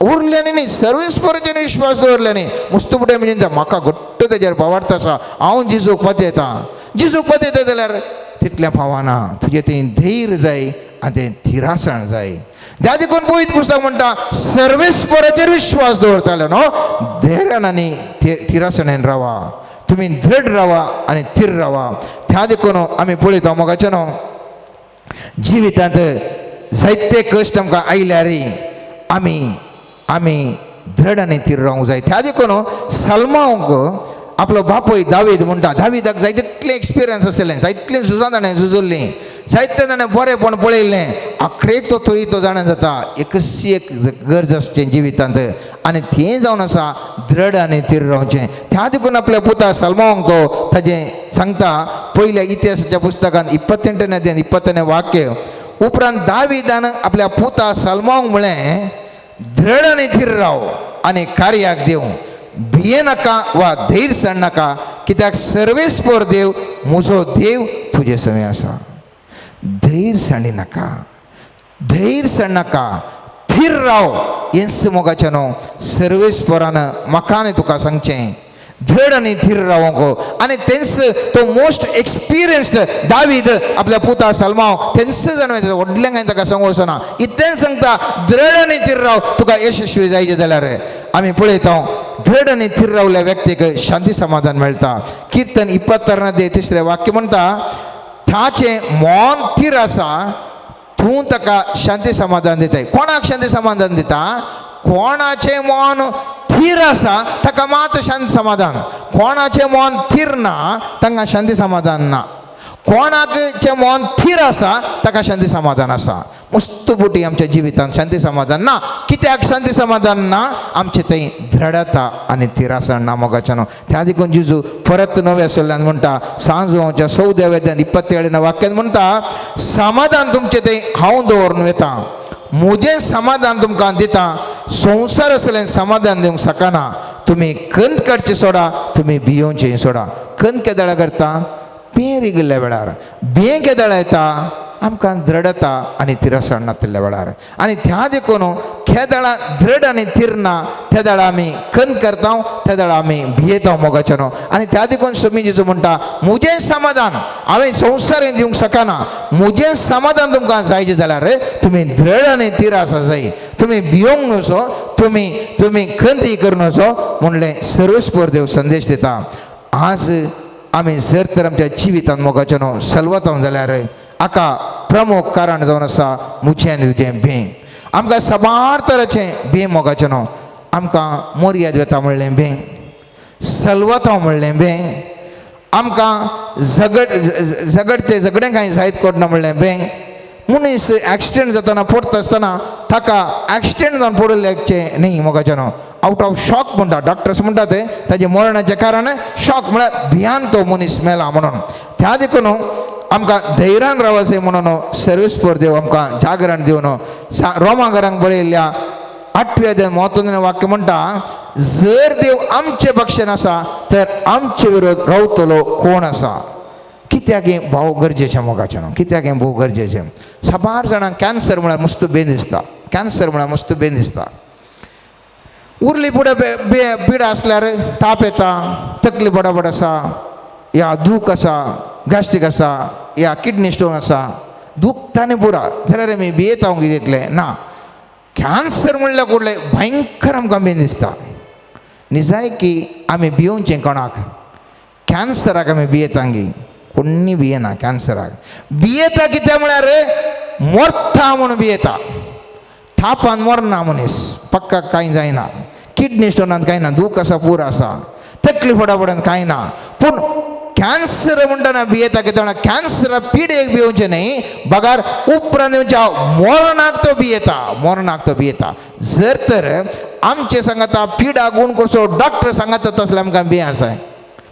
उरल्यानी न्ही, सर्वेस्पराचेर विश्वास दवरल्यानी. मुस्तू फुडें म्हणजे म्हाका घट्ट तेजेर भावार्थ आसा, हांव जेजूक पतयता, जेजूक पतयता जाल्यार तितलें पावना, तुजें तें धैर्य जाय आनी तें थिरासण जाय. त्या देखून पवित्र पुस्तक म्हणटा सर्वेस्पराचेर विश्वास दवरताले न्हू धैर्यान आनी थिरासणेन रावा, तुमी दृढ रावा आनी थीर रावा. त्या देखून आमी पळयता मोगाचें न्हू जिवितांत जायते कश्ट आमकां आयल्यार आमी आमी दृढ आनी थीर रावंक जाय. त्या देखून सलमांक आपलो बापूय दावीद म्हणटा, दावीदाक जाय तितलें एक्सपिरियन्स आशिल्लें, जायतलीं झुजां ताणें झुजुल्लीं, जायते ताणें बरेंपण पळयल्लें. आखरेक तो थंय तो जाणा जाता एकशी एक गरज आसचें जिवितांत आनी तें जावन आसा दृढ आनी थीर रावचें. त्या देखून आपल्या पुता सलमांक तो ताजें सांगता पयल्या इतिहासाच्या पुस्तकांत 28ನೇ अध्याय 20ನೇ वाक्य. उपरांत दावीदान आपल्या पुता सलमांक म्हळें, दृढ आनी थीर राव आनी कार्याक दिवं, भिये नाका वा धैर्य सण नाका, कित्याक सर्वेस्पर देव म्हजो देव तुजे सवें आसा. धैर्य सांडी नाका, धैर्य सण नाका, थीर राव. हेंच मोगाचें न्हू सर्वेस्परान म्हाका आनी तुका सांगचें, धड आनी थीर रावोंक. आनी तेंच तो मोस्ट एक्सपिरियन्स्ड दावीद आपल्या पुता सलमाव तेंच जाण व्हडलें कांय ताका सांगू वचना, इतलेंच सांगता, दृढ आनी थीर राव, तुका यशस्वी जायचे जाल्यार. आमी पळयता, दृढ आनी थीर रावल्या व्यक्तीक शांती समाधान मेळटा. किर्तन 26 तिसरें वाक्य म्हणटा, ताचें मन थीर आसा, तूं ताका शांती समाधान दिताय. कोणाक शांती समाधान दिता? कोणाचें मन थीर आसा ताका मात शांती समाधान. कोणाचें मन थीर ना तांकां शांती समाधान ना. कोणाचें मन थीर आसा ताका शांती समाधान आसा. मस्त बोटी आमच्या जिवितांत शांती समाधान ना. कित्याक शांती समाधान ना? आमचे थंय द्रडता आनी थिरासण ना मोगाच्यानो. त्या देखून जेजू परत नव्या सोल्ल्यान म्हणटा, सांजवाच्या 14व्या 27 वाक्यान म्हणटा, समाधान तुमचे थंय हांव दवरून वता, म्हजें समाधान तुमकां दिता, संवसार आसलें समाधान दिवंक शकना. तुमी कंत काडचें सोडा, तुमी भियोवचें सोडा. कंत केदळा करता? पेर गेल्ल्या वेळार. बियें केदळा येता? आमकां द्रडता आनी थिरसाण नातिल्ल्या वेळार. आनी त्या देखून खेदळा द्रड आनी थीर ना त्या वेळार आमी कंत करता, त्या वेळार आमी भियेता मोगाच्यानो. आनी त्या देखून स्वामी जेजू म्हणटा, म्हजें समाधान हांवें संवसारान दिवंक शकना, म्हजें समाधान तुमकां जायचें जाल्यार तुमी द्रड आनी थीर आसा जाय, तुमी भियोंक न्हू, तुमी तुमी खंती करून न्हू म्हणलें सर्वेस्पर देव संदेश दिता. आज आमी जर तर आमच्या जिवितांत मोगाच्यानो सलवता जाल्यार हाका प्रमुख कारण जावन आसा म्हजें आनी तुजें भंय. आमकां साबार तराचें भंय मोगाच्यानो. आमकां मोर्याद वेता म्हणलें भंय, सलवता म्हणलें भंय, आमकां झगड झगडचे झगडें कांय जायत कोडना म्हणलें भंय. मनीस एक्सिडेंट जातना पडटा आसतना ताका एक्सिडेंट जावन पडिल्ल्याचें न्ही मोगाच्यानो, आवट ऑफ शॉक म्हणटा डॉक्टर्स म्हणटा, ते ताजें मरणाचें कारण शॉक, म्हळ्यार भियान तो मनीस मेला म्हणून. त्या देखून आमकां धैर्यान रावचें म्हणून सर्वेस्पर देव आमकां जागरण दिवन रोमाघरांक बरयल्ल्या 8व्या अध्याय म्हत्वाचें वाक्य म्हणटा, जर देव आमचे पक्षान आसा तर आमचे विरोध रावतलो कोण आसा? कित्याक हें भाव गरजेचें मोगाचें न्हू? कित्याक हें भोव गरजेचें? साबार जाणांक कॅन्सर म्हळ्यार मस्त बेन दिसता, कॅन्सर म्हळ्यार मस्त बेन दिसता. उरली फुडें पिडा आसल्यार ताप येता, तकली बडाबड आसा, या दूख आसा, गॅस्ट्रीक आसा, या किडनी स्टोन आसा, दुखता न्ही पुरा जाल्यार आमी भियेता कितें इतलें ना. कॅन्सर म्हणल्यार कुडलें भयंकर आमकां बेन दिसता. निजाय की आमी भियोवचें कोणाक? कॅन्सराक आमी भियेता गी? कोण्णी भियेना कॅन्सराक. भियेता कित्याक म्हळ्यार मरता म्हणून भियेता. थापान मरना मनीस, पक्का कांय जायना. किडनी स्टोनान कांय ना, दूख आसा पूर आसा, तकली फटाफटान कांय ना. पूण कॅन्सर म्हणटना भियेता कित्याक म्हणल्यार कॅन्सरा पिडेक भियोवचें न्ही, बगार उपरांत येवच्या मरणाक तो भियेता, मरणाक तो भियेता. जर तर आमचे सांगता पिडा गूण करचो डॉक्टर सांगता तसलें आमकां भिये आसा.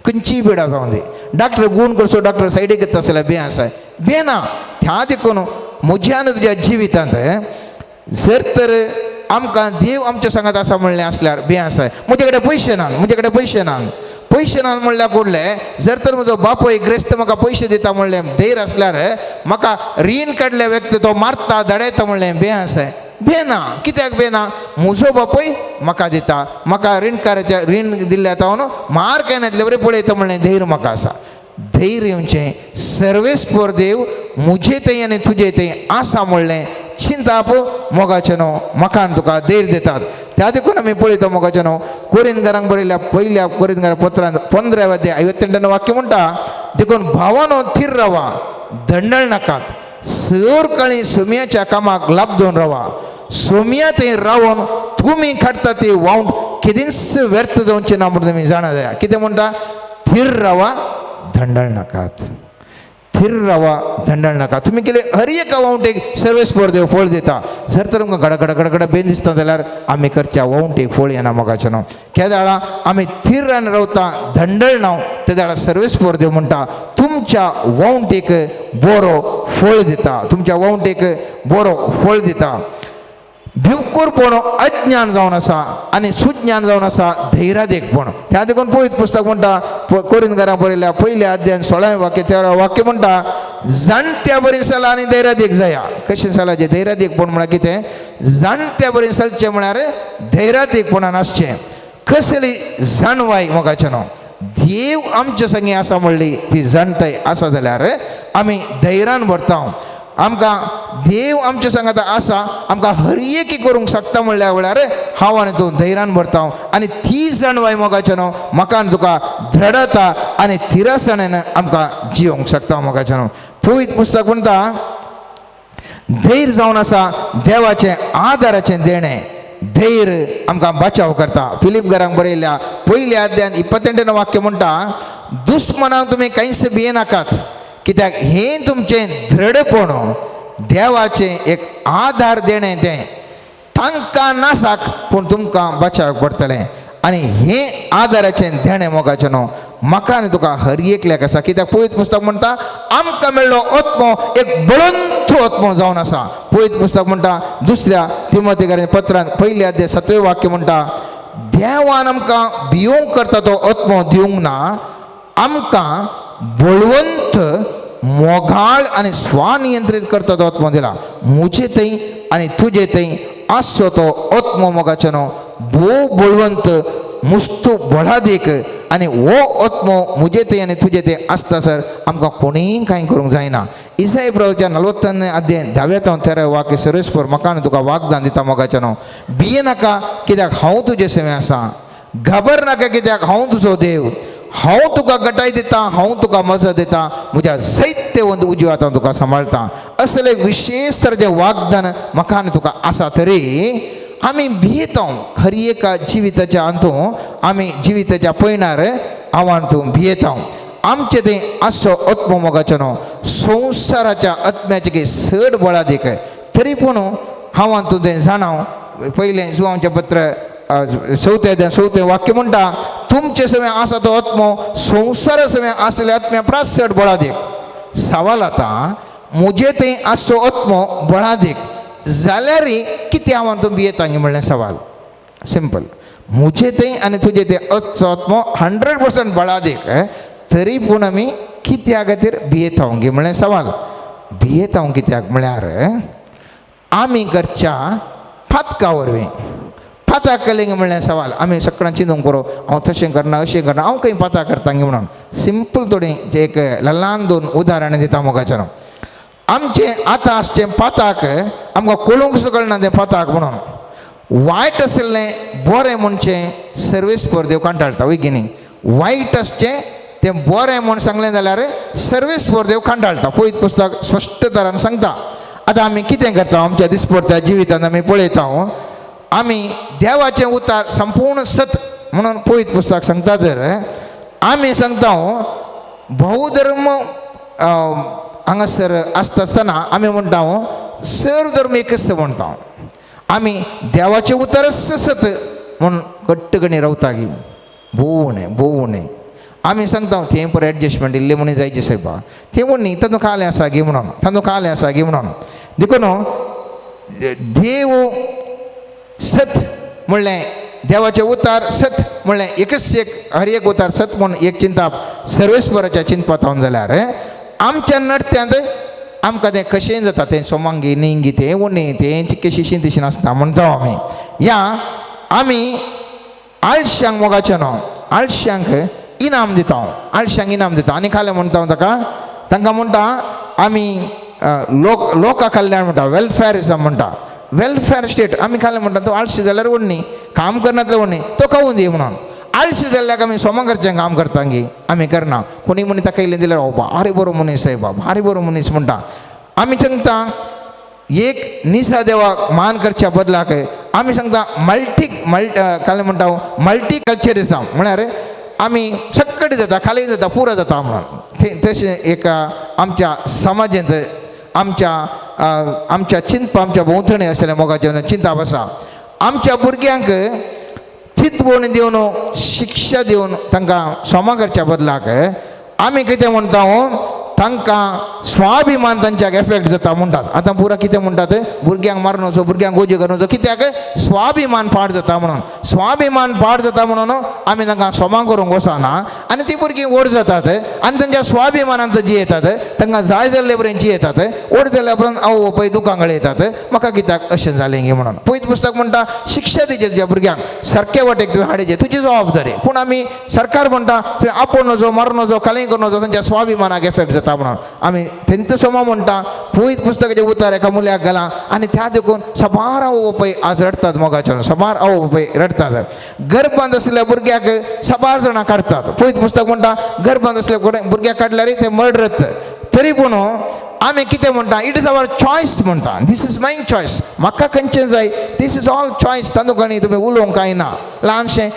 खंयचीय पिडा जावं दी, डॉक्टर गूण करचो डॉक्टर सायडीक येता तसलें भिये आसा? भियेना. त्या देखून म्हज्या आनी तुज्या जिवितांत जर तर आमकां देव आमच्या सांगात आसा म्हणलें आसल्यार भिये आसा. म्हजे कडेन पयशे ना, म्हजे कडेन पयशे ना, पयशे ना म्हणल्यार कुडले जर तर म्हजो बापूय ग्रेस्त म्हाका पयशे दिता म्हणलें धैर्य आसल्यार म्हाका रीण काडल्या व्यक्ती तो मारता दडयता म्हणलें भिये आसा? भियेना. कित्याक भियेना? म्हजो बापूय म्हाका दिता, म्हाका रीणकाराच्या रीण दिल्ल्या तावन मार काय नातले बरें पळयता म्हणलें धैर्य म्हाका आसा. धैर्य येवचें सर्वेस्पर देव म्हजे थंय आनी तुजे थंय आसा म्हणलें चिंताप मोगाचें न्हू म्हाका आनी तुका धैर्य दितात. त्या देखून आमी पळयता मोगाचें न्हू, कोरिंदकारांक बरयल्या पयल्या कोरिंदकारा पत्रांत 15व्या अध्याय 58 वाक्य म्हणटा, देखून भावानो थीर रावा, दंडळ नाकात, सर काळी सोमयाच्या कामाक लाबदून रावा. सोमया थंय रावन तुमी काडटा ती वावंट केदींच व्यर्थ जावचें ना म्हणून तुमी जाणा जाया. कितें म्हणटा? थीर रावा, दंडळ नाकात, थीर रावा, दंडळ नाका. तुमी केले हर एका वावंटेक सर्वेस्पर देव फळ दिता. जर तर तुमकां गडगड गडगड बेन दिसता जाल्यार आमी करच्या वावंटेक फळ येना मोगाचें न्हू. केदाळा आमी थीर रावता, दंडळ ना, ते वेळार सर्वेस्पर देव म्हणटा तुमच्या वावंटेक बरो फळ दिता, तुमच्या वावंटेक बरो फळ दिता. भिवकूरपण अज्ञान जावन आसा आनी सुज्ञान जावन आसा धैर्यादेकपण. त्या देखून पवित्र पुस्तक म्हणटा, कोरिंदकारां बरयल्या पयल्या अध्यायान 16व्या वाक्य 13 वाक्य म्हणटा, जाणट्या बरी चला आनी धैर्यादेक जाया. कशें चलाचें? धैर्यादेकपण म्हळ्यार कितें? जाणट्या बरी चलचें म्हळ्यार धैर्यादेकपणान आसचें. कसली जाणवाय मोगाचें न्हू. देव आमचे संगी आसा म्हणली ती जाणताय आसा जाल्यार आमी धैर्यान भरता. आमकां देव आमच्या संगात आसा, आमकां हर एक करूंक शकता म्हणल्या वेळार हांव आनी तूं धैर्यान भरता. आनी ती जाणवाय मोगाचें न्हू म्हाका आनी तुका द्रडता आनी थिरसाणेन आमकां जियोंक शकता मोगाचें न्हू. पवित्र पुस्तक म्हणटा धैर्य जावन आसा देवाचें आदाराचें देणें. धैर्य आमकां बचाव करता. फिलीप घरांक बरयल्या पयल्या अध्यायान 28 वाक्य म्हणटा, दुस्मनांक तुमी कांयच भियेनाकात, कित्याक हें तुमचें दृढपण देवाचें एक आदार देणें तें तांकां नासाक पूण तुमकां बचाव पडटलें. आनी हें आदाराचें देणें मोगाचें न्हू म्हाका आनी तुका हर एकल्याक आसा. कित्याक पवित्र पुस्तक म्हणटा आमकां मेळ्ळो आत्मो एक बळवंत आत्मो जावन आसा. पवित्र पुस्तक म्हणटा दुसऱ्या तिमोतेकाराच्या पत्रान पयल्या अध्याय 7वें वाक्य म्हणटा, देवान आमकां भियोंक करता तो आत्मो दिवंक ना, आमकां बळवंत मोगाळ आनी स्वनियंत्रीत करता तो आत्मो दिला. म्हजे थंय आनी तुजे थंय आसचो तो आत्मो मोगाचें न्हू भोव बळवंत मुस्तू बळादीक. आनी हो आत्मो म्हजे थंय आनी तुजे थंय आसता सर आमकां कोणीय कांय करूंक जायना. इसाय प्रभूच्या 40 अध्याय 10व्या ते 13 वाक्य सर्वेस्पर म्हाका आनी तुका वागदान दिता मोगाचें न्हू. भिये नाका कित्याक हांव तुजे सेवे आसा, घाबर नाका कित्याक हांव तुजो देव, हांव तुका गटाय दिता, हांव तुका मजत दिता, म्हज्या सैत्यवंत उजव्या हातान तुका सांबाळटा. असलें एक विशेश तरेचें वागदान म्हाका आनी तुका आसा. तरी आमी भियेता हर एका जिविताच्या अंतू, आमी जिविताच्या पयणार हांव आनी तूं भियेता. आमचें तें आसचो आत्मो मोगाचें न्हू संवसाराच्या आत्म्याचें चड बळादीक. तरी पूण हांव आनी तूं तें जाणा. पयलें जुवांचें पत्र 4थें अध्याय 4थें वाक्य म्हणटा, तुमचे सगळें आसा तो आत्मो संवसारा सगळें आसले आत्म्या प्रास चड बळादीक. सवाल आतां म्हजे थंय आसचो आत्मो बळादीक जाल्यार कितें हांव आनी तूं भियेता म्हणलें सवाल सिंपल. म्हजे थंय आनी तुजे थंय आसचो आत्मो 100% बळादीक, तरी पूण आमी कित्या खातीर भियेता गे म्हणलें सवाल. भियेता कित्याक म्हळ्यार आमी करच्या पातका वरवीं. पाताक केलें म्हणलें सवाल. आमी सगळ्यां चिंतूंक पुरो, हांव तशें करना अशें करना, हांव खंय पाता करता गे म्हणून. सिंपल थोडें एक ल्हान 2 उदाहरणां दिता मोगाचें. आमचें आतां आसचें पाताक आमकां कळूंक कळना तें पाताक म्हणून. वायट आशिल्लें बरें म्हणचें सर्वेस्पर देव कंटाळटा, वय की न्ही? वायट आसचें तें बरें म्हूण सांगलें जाल्यार सर्वेस्पर देव कंटाळटा. पवित्र पुस्तक स्पश्ट तरान सांगता. आतां आमी कितें करता आमच्या दिसपडत्या जिवितांत? आमी पळयता आमी देवाचें उतार संपूर्ण सत म्हणून पवित्र पुस्तक सांगता. तर आमी सांगता बहुधर्म हांगासर आसता आसतना आमी म्हणटा सर्व धर्म एकच म्हणटा. आमी देवाचें उतरच सत म्हूण कट्टकणी रावता की भोव उणें, भोव उणें. आमी सांगता तें पळय एडजस्टमेंट इल्लें म्हणून जायचे सायबा, तें म्हूण न्ही, तातूंत खालें आसा गे म्हणून, तातूंत खालें आसा गे म्हणून. देखून देव सत म्हणलें, देवाचें उतार सत म्हणलें, एकच एक हर एक उतार सत म्हूण एक चिंताप सर्वेस्पराच्या चिंतपात हांव जाल्यार आमच्या नडत्यांत आमकां तें कशें जाता तें सोमांगी निंगी तें उणें तें चिक्के शिशीन तिशीन आसता म्हणटा आमी. या आमी आळश्यांक मोगाचें न्हू आळश्यांक इनाम दिता, आळश्यांक इनाम दिता. आनी खालें म्हणटा ताका तांकां म्हणटा आमी लोक लोका कल्याण म्हणटा, वेलफेरिजम म्हणटा, वेलफेअर स्टेट. आमी खालें म्हणटा तो आळशी जाल्यार उडणी काम करनातले उडणी तो खावून दी म्हणून. आळशी जाल्ल्याक आमी सोमा करचें काम करता गी आमी करना. कोणी म्हणी ताका इल्लें दिल्यार ओ भारी बरो मनीस सायबा, भारी बरो मनीस म्हणटा. आमी सांगता एक निसा देवाक मान करच्या बदलाक आमी सांगता मल्टी मल्ट काल म्हणटा मल्टी कल्चरिजम म्हळ्यार आमी सक्कडी जाता, खाली जाता, पुरो जाता म्हणून. तशें एक आमच्या समाजांत आमच्या आमच्या चिंतपा आमच्या भोंवतणी आसलें मोगाचें चिंताप आसा. आमच्या भुरग्यांक चिंतवण दिवन शिक्षा दिवन तांकां सोमा करच्या बदलाक आमी कितें म्हणटा तांकां स्वाभिमान तांच्याक एफेक्ट जाता म्हणटात. आतां पुरा कितें म्हणटात, भुरग्यांक मारनचो, भुरग्यांक गोज्यो करनचो, कित्याक स्वाभिमान पाड जाता म्हणून. स्वाभिमान पाड जाता म्हणून आमी तांकां सोमां करूंक वचना आनी ती भुरगीं व्हड जातात आनी तांच्या स्वाभिमानांत जियेतात. तांकां जाय जाल्ले पर्यंत जियेतात. व्हड जाल्या उपरांत आवय बापूय दुकां गळयतात, म्हाका कित्याक अशें जालें गे म्हणून. पयत पुस्तक म्हणटा शिक्षा दिवचे तुज्या भुरग्यांक, सारके वाटेक तुवें हाडचे, तुजी जबाबदारी. पूण आमी सरकार म्हणटा तुवें आपोवं नजो, मारूं नजो, कालें करूं नजो, तांच्या स्वाभिमानाक एफेक्ट जाता म्हणून. आमी तेंच सोमा म्हणटा पयत पुस्तकाचें उतार एका मुल्याक घालां आनी त्या देखून साबार आवय बापूय आज रडटात मोगाच्यान, साबार आवय बापूय रडटात. गर्भांत आशिल्ल्या भुरग्याक साबार जाणां काडटात. पयत पुस्तक म्हणटा गर्भांत आसल्या भुरग्याक काडल्यार ते मर्डरत. तरी पूण आमी कितें म्हणटा, it is our choice म्हणटा, this is my choice, म्हाका खंयचें जाय, this is all choice. तातूंत आनी तुमी उलोवंक कांय ना. ल्हानशें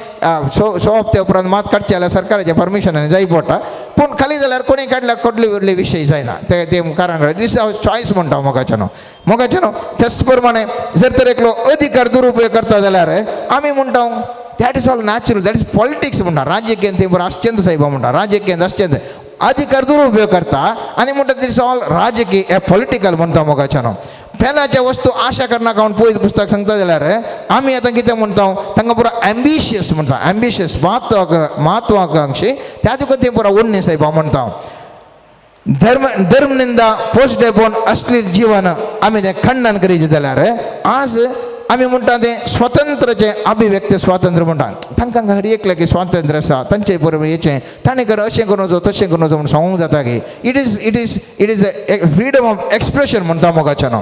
सो हप्ते उपरांत मात काडचें जाल्यार सरकाराचें परमिशन जाय पडटा, पूण खाली जाल्यार कोणी काडल्यार कसले व्हडले विशय जायना. ते ते कारण this is our choice म्हणटा मोगाच्यानो मोगाच्यानो. त्याच प्रमाणे जर तर एकलो अधिकार दुरुपयोग करता जाल्यार आमी म्हणटा that is all natural, that is politics म्हणटा. राजकीय ते बरोबर अश्चंद साहेबा म्हणटा, राजकीय अश्चंद अधिकार दुरुपयोग करता आनी म्हणटा this all राजकीय पॉलिटिकल म्हणटा मोगाच्यानो. पेलाच्या वस्तू आशा करनाका म्हूण पयत पुस्तक सांगता जाल्यार आमी आतां कितें म्हणटा, तांकां पुरो एम्बिशियस म्हणटा, एम्बिशियस महत्वाकांक्षी, त्या देखून ते पुरो उण्णे साहेबा म्हणटा. धर्म धर्मनिंदा पोस्टेपण अश्लील जीवन आमी तें खंडन करीत जाल्यार आज आमी म्हणटा तें स्वतंत्रचें अभिव्यक्ती स्वातंत्र्य म्हणटा. तांकां हर एकल्याक स्वातंत्र्य आसा, तांचे बरोबर येचें ताणें कर अशें करूं नजो तशें करूं नजो म्हूण सांगूंक जाता की it is a freedom of expression म्हणटा मोगाच्यानो.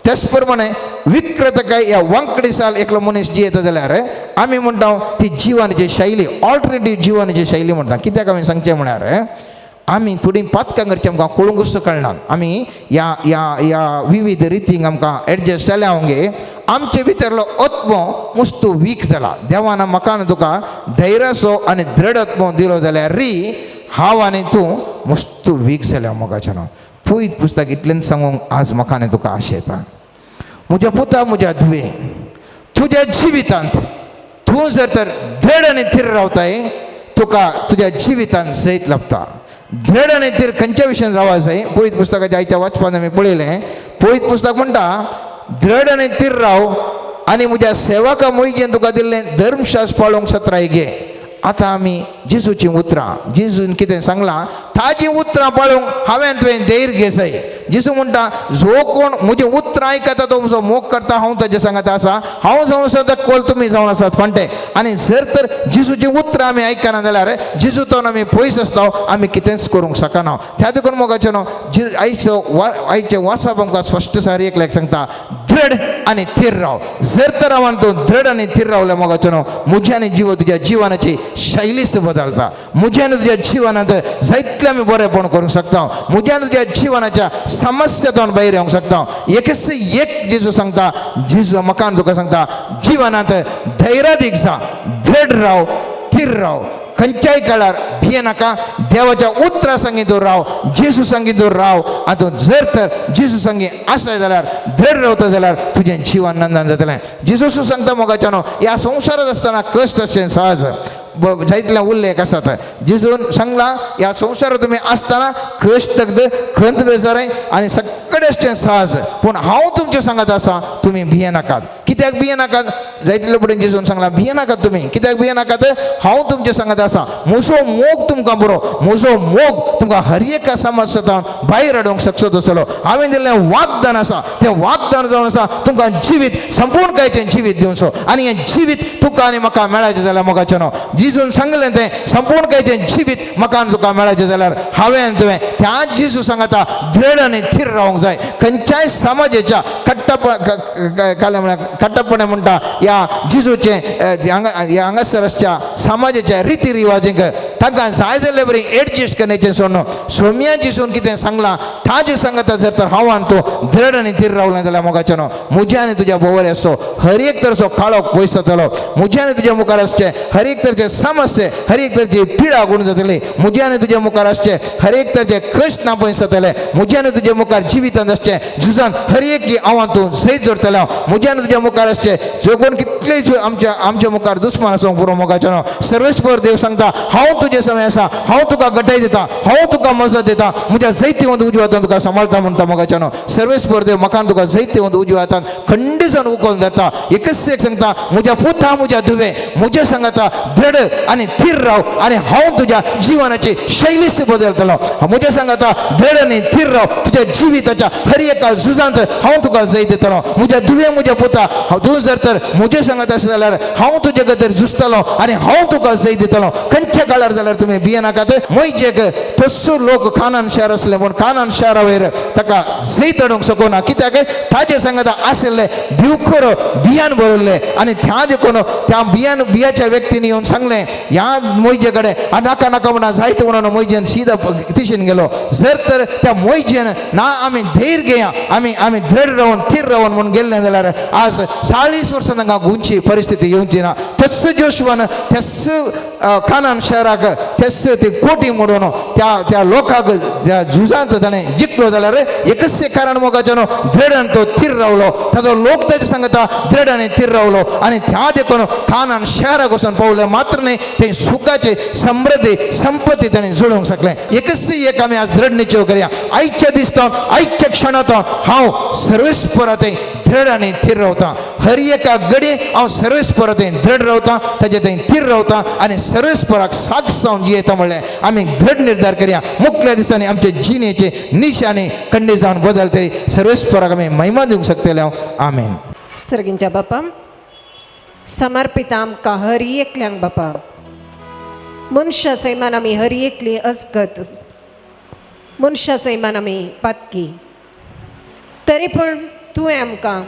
त्याच प्रमाणे विकृतकाय ह्या वांकडी साल एकलो मनीस जियेता जाल्यार आमी म्हणटा ती जिवनाची शैली, ऑल्टरनेटीव जिवनाची शैली म्हणटा. कित्याक आमी सांगचें म्हळ्यार आमी थोडीं पातकां करचीं आमकां कळूंकच कळना. आमी ह्या ह्या ह्या विविध रितींक आमकां एडजस्ट जाल्या गे आमचे भितरलो आत्मो मुस्तू वीक जाला. देवान म्हाका आनी तुका धैर्याचो आनी दृढ आत्मो दिलो जाल्यार री हांव आनी तूं मुस्तू वीक जाल्या मोगाच्यानो. पयत पुस्तक इतलेंच सांगूंक आज म्हाका आनी तुका आशा येता. म्हज्या पुता, म्हज्या धुवे, तुज्या जिवितांत तूं जर तर दृढ आनी थीर रावताय तुका तुज्या जिवितांत जैत लाभता. दृढ आनी थीर खंयच्या विशयान रावा जाय? पयत पुस्तकाच्या आयच्या वाचपान आमी पळयलें. पयत पुस्तक म्हणटा दृढ आनी थीर राव आनी म्हज्या सेवका मोहिजेन तुका दिल्लें धर्मशास्त्र पाळोवंक सत्राय घे. आतां आमी जेजूचीं उतरां, जेजून कितें सांगलां ताजीं उतरां पाळोवंक हांवें तुवें धैर्य घे जाय. जेजू म्हणटा जो कोण म्हजी उतरां आयकता तो म्हजो मोग करता, हांव ताजे सांगता आसा, हांव जावन आसा कोल तुमी जावन आसात फांटे. आनी जर तर जेजूचीं उतरां आमी आयकना जाल्यार जेजू तो आमी पयस आसता, आमी कितेंच करूंक शकना. त्या देखून मोगाचें न्हू जे आयचो वा आयचें वाचप आमकां स्पश्ट सार एकल्याक सांगता दृढ आनी थीर राव. जर तर हांव तूं दृढ आनी थीर रावलें मोगाचें न्हू, म्हज्या आनी जीव तुज्या जिवनाची शैलीच बदलता. म्हज्या आनी तुज्या जिवनांत जायतलें आमी बरेपण करूंक शकता. म्हज्या आनी तुज्या जिवनाच्या समस्यातून भायर येवंक शकता. एकच एक जेजू सांगता, जेजू म्हाका आनी तुका सांगता जिवनांत धैर्यादीक जा, दृढ राव, थीर राव, खंयच्याय काळार भिये नाका. देवाच्या उतरा संगी तूं राव, जेजू संगी तूं राव. आनी तूं जर तर जेजू संगी आसय जाल्यार, दृढ रावता जाल्यार तुजें जिवन नंदन जातलें. जेजू सांगता मोगाच्यानो ह्या संवसारांत आसतना कश्ट अशें सहज जायतले उल्लेख आसात. जेजून सांगलां ह्या संवसारांत तुमी आसतना कश्ट खंत बेजार आनी सगळें अशें सहज, पूण हांव तुमचें सांगत आसा तुमी भिये नाकात. कित्याक भिये नाकात? जायतले फुडें जेजून सांगलां भिये नाकात तुमी. कित्याक भिये नाकात? हांव तुमचें सांगत आसा म्हजो मोग तुमकां बरो, म्हजो मोग तुमकां हर एका समस्यान भायर हाडूंक शकत आसतलो. हांवें दिल्लें वागदान आसा, तें वागदान जावन आसा तुमकां जिवीत, संपूर्णकायेचें जिवीत दिवचो. आनी हें जिवीत तुका आनी म्हाका मेळाचें जाल्यार मोगाचें न्हू, जेजून सांगलें तें संपूर्णकायेचें जिवीत म्हाका आनी तुका मेळाचें जाल्यार हांवें आनी तुवें त्या जेजू सांगता दृढ आनी थीर रावंक जाय. खंयच्याय समाजाच्या कट्टप काले म्हळ्यार कट्टपणे म्हणटा ह्या जेजूचें हांगा ह्या हांगासर आसच्या समाजाच्या रिती रिवाजींक तांकां जाय जाल्ले बरी एडजस्ट करण्याचें सोडून सोम्या जेजून कितें सांगलां ताजें सांगता जर तर हांव आनी तूं दृढ आनी थीर रावलें जाल्यार मोगाचें न्हू, म्हज्या आनी तुज्या भोंवर आसचो हर एक तरेचो काळोख पयस जातलो. म्हज्या आनी तुज्या मुखार आसचे हर एक तरेचे समस्ये, हर एक तरेची पिडा गुण जातली. म्हज्या आनी तुज्या मुखार आसचे हर एक तरेचे कश्ट ना पयस जातले. म्हज्या आनी तुज्या मुखार जिवितांत आसचे झुजान हर एक आव्हान तूं जैत जोडटलें. म्हज्या आनी तुज्या मुखार आसचे जो कोण कितले आमच्या आमच्या मुखार दुस्मान आसूंक पुरो मोगाचें न्हू, सर्वेस्पर देव सांगता हांव तुज्या तुजे समय आसा, हांव तुका गटाय दिता, हांव तुका मजत दिता, म्हज्या जैतिवंत उजव्या हातान तुका सांबाळता म्हणटा. मोगाच्यानो, सर्वेस्पर देव म्हाका तुका जैतिवंत उजव्या हातान खंडीसान उखलून धरता. एकच एक सांगता, म्हज्या पुता, म्हज्या धुवे, म्हज्या सांगता दृढ आनी थीर राव आनी हांव तुज्या जिवनाची शैलीच बदलतलो. म्हज्या सांगता दृढ आनी थीर राव, तुज्या जिविताच्या हर एका झुजांत हांव तुका जैत दितलो. म्हज्या धुवे, म्हज्या पुता, हांव तूं जर तर म्हज्या सांगत आसत जाल्यार हांव तुजे खातीर झुजतलो आनी हांव तुका जैत दितलो. खंयच्या काळार जाल्यार तुमी भियेनाकात. मोयजेक तस्सो लोक कानान शहर आसले पूण कानान शहरा वयर ताका जैत हाडूंक शकना. कित्याक? ताजे सांगता आशिल्ले भिवखोर बियान भरिल्ले आनी त्या देखून त्या बियान बियाच्या व्यक्तींनी येवन सांगलें ह्या मोयजे कडेन, नाका नाका म्हणा जायते म्हणून मोयजेन सीधा तिशेन गेलो. जर तर त्या मोयजेन ना आमी धैर्य घेया, आमी आमी दृढ रावन थीर रावन म्हणून गेल्ले जाल्यार आज 40 वर्सां तांकां गुंची परिस्थिती येवची ना. तस जोशवान त्याच कानान शहराक त्याच ते कोटी मोडून त्या त्या लोकांक त्या झुजांत ताणें जिखलो जाल्यार एकच कारण मोगाच्यानो, दृढ आनी तो थीर रावलो. ताजो लोक ताजे सांगता दृढ आनी थीर रावलो आनी त्या देखून कानान शहराक वचून पावले मात्र न्ही, ते सुखाचे समृद्धी संपत्ती ताणें जोडूंक शकलें. एकच एक आमी आज दृढ निश्चय करया, आयच्या दिसता आयच्या क्षणांत हांव सर्वेस्परा थंय दृढ आनी थीर रावता. हर एका घडी हांव सर्वेस्परा थंय दृढ रावता, ताजे थंय थीर रावता आनी सर्वेस्पराक साक्ष जावन जियेता म्हणलें आमी दृढ निर्धार करया. मुखल्या दिसांनी आमचे जिणेचे निशाने खंडीत जावन बदलतली. सर्वेस्पराक आमी महिमा दिवंक शकतले हांव. आमेन. सर्गींच्या बापा, समर्पिता आमकां हर एकल्यांक बापा. मनशा सैमान आमी हर एकली असगत, मनशा सैमान आमी पातकी, तरी पूण तुवें आमकां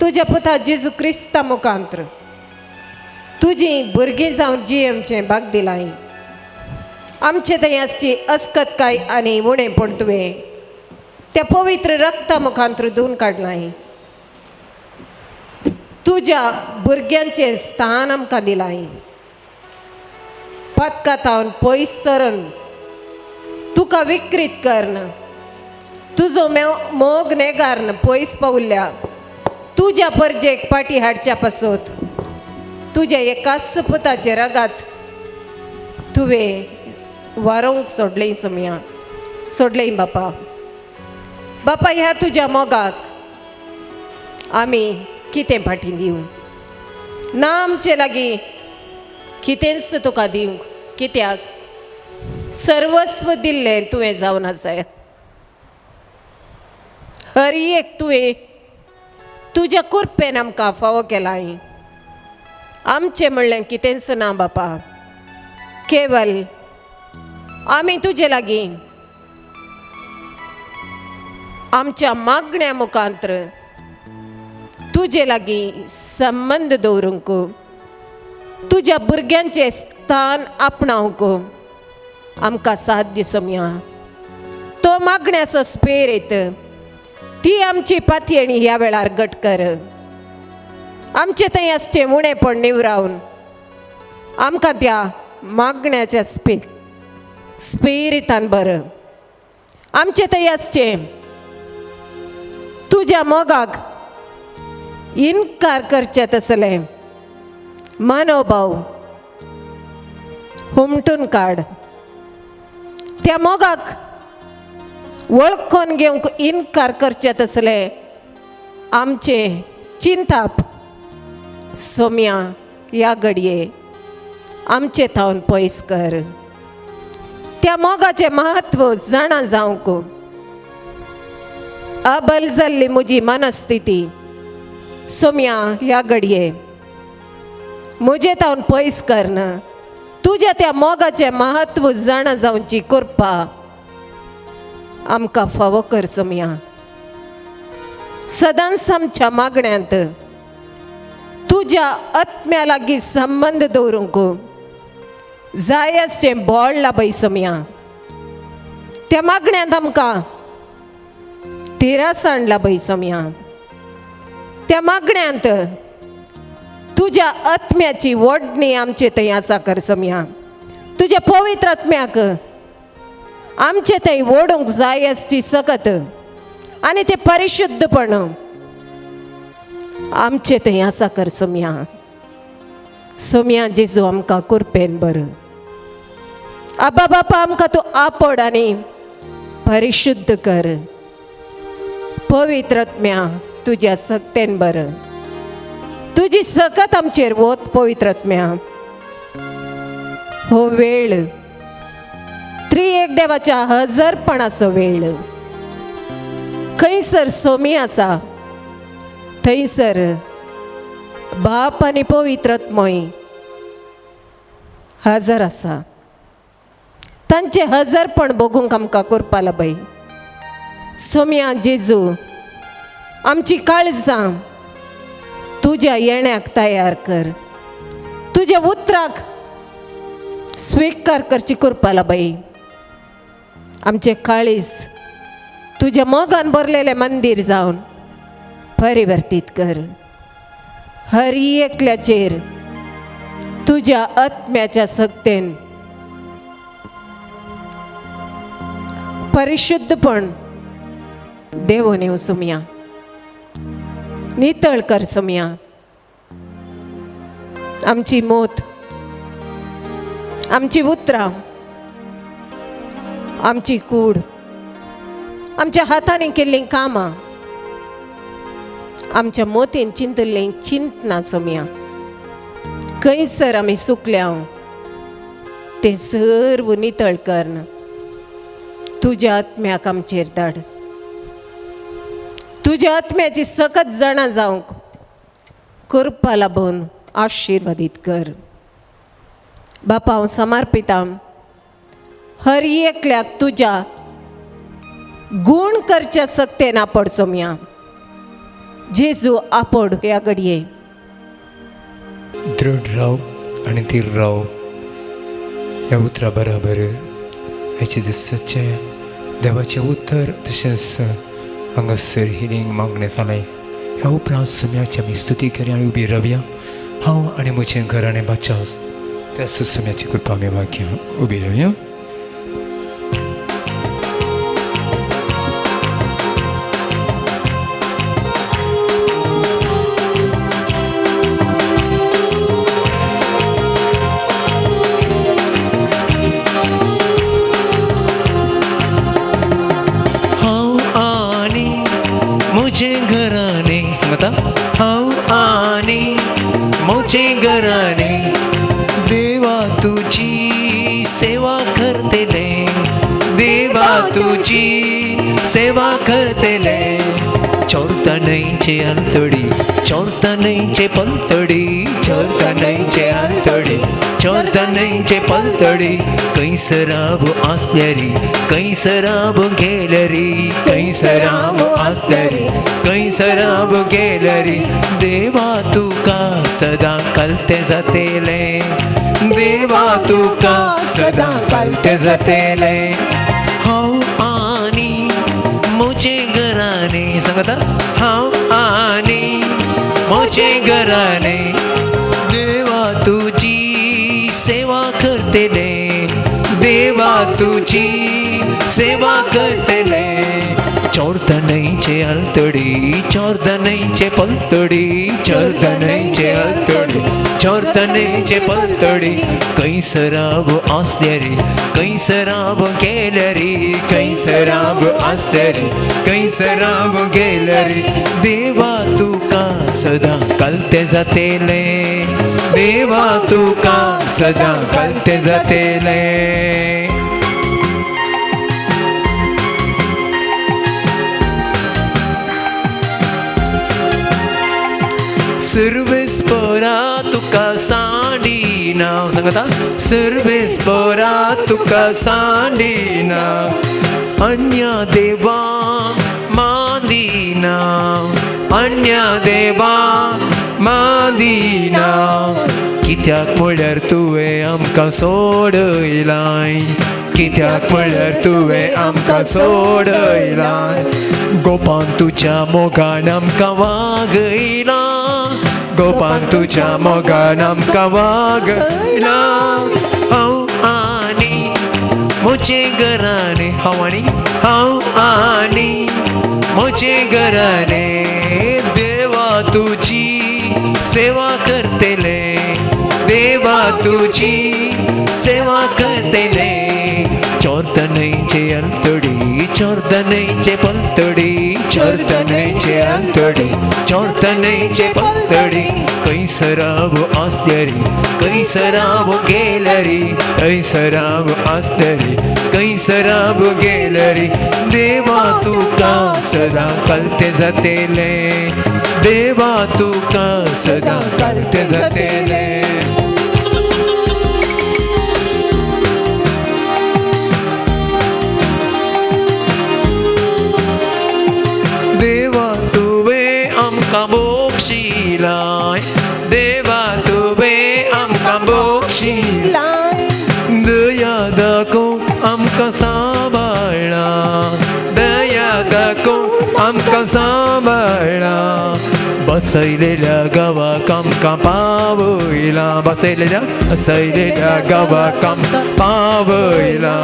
तुज्या पुता जेजू क्रिस्ता मुखांत्र तुजी भुरगीं जावन जियेवचें भाग दिलाय. आमचे थंय आसची अस्कतकाय आनी उणेपण तुवें त्या पवित्र रक्ता मुखांत्र धुवन काडलाय. तुज्या भुरग्यांचें स्थान आमकां दिलाय. पातकातावन पयस सरन, तुका विकृत करन, तुजो मोग नेगार्न पयस पावल्या तुज्या परजेक पाटी हाडच्या पासत तुज्या एकाच पुताचे रगात तुवें वारोवंक सोडलें सोमया, सोडलें बापा. बापा, ह्या तुज्या मोगाक आमी कितें फाटीं दिवं? ना आमचे लागीं कितेंच तुका दिवंक, कित्याक सर्वस्व दिल्लें तुवें जावन आसा. हर एक तुवें तुज्या कुरपेन आमकां फावो केलाय. आमचें म्हणलें कितेंच ना बापा, केवल आमी तुजे लागीं आमच्या मागण्या मुखांत्र तुजे लागीं संबंद दवरूंक, तुज्या भुरग्यांचें स्थान आपणावंक आमकां साथ दिसोया. तो मागण्याचो स्पेरीत ती आमची पातयेणी ह्या वेळार घट कर. आमचें थंय आसचें उणेपण निवरावन आमकां त्या मागण्याच्या स्पिरितान बरं. आमचें थंय आसचें तुज्या मोगाक इनकार करचें तसलें मनोभाव हुमटून काड. त्या मोगाक वळखून घेवंक इनकार करचें तसलें आमचें चिंताप सोम्या ह्या घडये आमचे थावन पयस कर. त्या मोगाचें म्हत्व जाणा जावंक अबल जाल्ली म्हजी मनस्थिती सोम्या ह्या घडये म्हजे थावन पयस करना. तुज्या त्या मोगाचें म्हत्व जाणा जावची कृपा आमकां फावो कर सोम्या. सदांच आमच्या मागण्यांत तुज्या आत्म्या लागीं संबंद दवरूंक जाय आसचें बोळ लाबय सोम्या. त्या मागण्यांत आमकां तिरासाण लाबय सोम्या. त्या मागण्यांत तुज्या आत्म्याची ओडणी आमचे थंय आसा कर सोम्या. तुज्या पवित्र आत्म्याक आमचे थंय ओडूंक जाय आसची सकत आनी तें परिशुद्धपण आमचे थंय आसा कर सोम्या. सोम्या जेजू, आमकां कुरपेन बरं. आबा बापा आमकां तूं आपड आनी परिशुद्ध कर. पवित्र आत्म्या तुज्या सक्तेन बर तुजी सकत आमचेर वत पवित्र आत्म्या. हो वेळ त्रिएक देवाच्या हजरपणाचो वेळ. खंयसर सोमी आसा थंयसर बाप आनी पवित्र आत्मोय हजर आसा. तांचें हजरपण बगूंक आमकां करपा बाई. सोम्या जेजू आमची काळजां तुज्या येण्याक तयार कर. तुज्या उतराक स्विकार करची कृपा बाई. आमचें काळीज तुज्या मोगान भरलेलें मंदीर जावन परिवर्तीत कर. हर एकल्याचेर तुज्या आत्म्याच्या सक्तेन परिशुद्धपण देवून येवं सोमया. नितळ कर सोमया आमची मोत, आमची उतरां, आमची कूड, आमच्या हातांनी केल्लीं कामां, आमच्या मोतीन चिंतल्लीं चिंतना सोमया. खंयसर आमी सुकल्या तें सर्व नितळ कर. तुज्या आत्म्याक आमचेर धाड. तुज्या आत्म्याची सकत जाणा जावंक कृपा लाबून आशिर्वादीत कर. बापा हांव समर्पितां हर एकल्याक तुज्या गूण करच्या सक्तेन आपड सोमया. जेजू आपड ह्या घडये. दृढ राव आनी धीर राव ह्या उतरा बराबर हाचे दिसाचें देवाचें उतर तशेंच हांगासर हिलींग मागणें जालें. ह्या उपरांत सम्याची आमी स्तुती करया आनी उबी रावया. हांव आनी म्हजें घराणें बाचाव त्या सुसम्याची कृपा आमी वाक्या उबी रावया. हांव आनी म्हजें घराणें सांगता. हांव आनी म्हजें घराणें देवा तुजी सेवा करतले. देवा तुजी सेवा करतले. चोरता न्हंयचे आलतडी, चोरता न्हंयचे पलतडी, चोरता न्हंयचे आलतडी, चोरता न्हंयचे पलतडी. खंयसराव आसल्यारी खंयसराव गेल्यारी, खंयसराव आसल्यारी खंयसराव गेल्यारी. देवा तुका सदां कलते जातेले. देवा तुका सदां कलते जातेले. हांव आनी म्हजें घराणें सांगता. हांव आनी म्हजें घराणें देवा तुजी सेवा करतले. देवा तुजी सेवा करतले. चोरता न्हंयचे आलतडी, चोरता न्हंयचे पलतडी, चोरता न्हंयचे आलतडी, चोरता न्हंयचे पलतडी. खंयसराव आसल्यारी खंयसराव गेल्यारी, खंयसराव आसल्यारी खंयसराव गेल्यारी. देवा तुका सदां कलते जातेले. देवा तुका सदां कलते जातेले. सर्वेस पोरा तुका सांडिना सांगता. सर्वेस पोरा तुका सांडिना. अन्य देवा मांदिना, अन्य देवा मांदिना. कित्याक म्हळ्यार तुवें आमकां सोडयलाय. कित्याक म्हळ्यार तुवें आमकां सोडयलाय. गोपान तुज्या मोगान आमकां वागयला. गोपान तुज्या मोगान आमकां वागयला. हांव आनी म्हजें घराणें, हांव आनी, हांव आनी म्हजें घराणें देवा तुजी सेवा करतले. देवा तुजी सेवा करतले. जोर्दनयचे आलतडी, जोर्दनयचे पलतडी, जोर्दनयचे आलतडी, जोर्दनयचे पलतडी, खंयसराव आसल्यारी, खंयसराव गेल्यारी, खंयसराव आसल्यारी, खंयसराव गेल्यारी, देवा तुका सदां कलते जातेले, देवा तुका सदां कलते जातेले. देवा तुवें आमकां बोक्षिलाय, देवा तुवें आमकां बोक्षिलाय, दया दाखोवन आमकां सांबाळ्ळा, दया दाखोवन आमकां सांबाळ्ळा, बसयलेल्या गांवाक आमकां पावयला, बसयलेल्या बसयलेल्या गांवाक आमकां पावयला,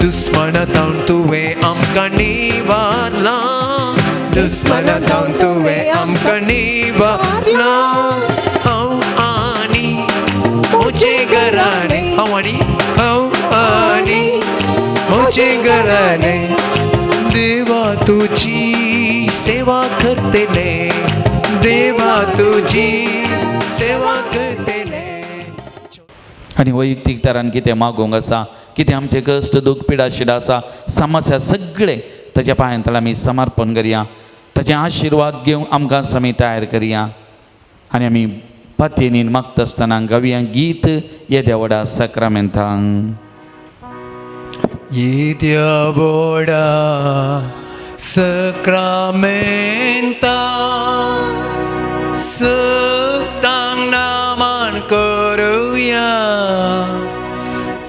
दुस्मना तावन तुवें आमकां निवारला, दुस्मना तावन तुवें आमकां निवारला. हांव आनी म्हजे घराणे, हांव आनी, हांव आनी म्हजे घराणे, देवा तुजी सेवा करतले, देवा तुजी सेवा करतले. आनी वैयक्तीक तरान कितें मागूंक आसा, कितें आमचें कश्ट दुख पिडा शिडा आसा, समस्या सगळें ताच्या पांयांतल्यान तळा आमी समर्पण करया, ताचे आशिर्वाद घेवन आमकां समी तयार करया. आनी आमी पातयेनीन मागता आसतना गावया गीत येद्या व्हडा साक्रामेंतांक. येद्या व्हडा सक्रामेंता सतांग नामान करुया,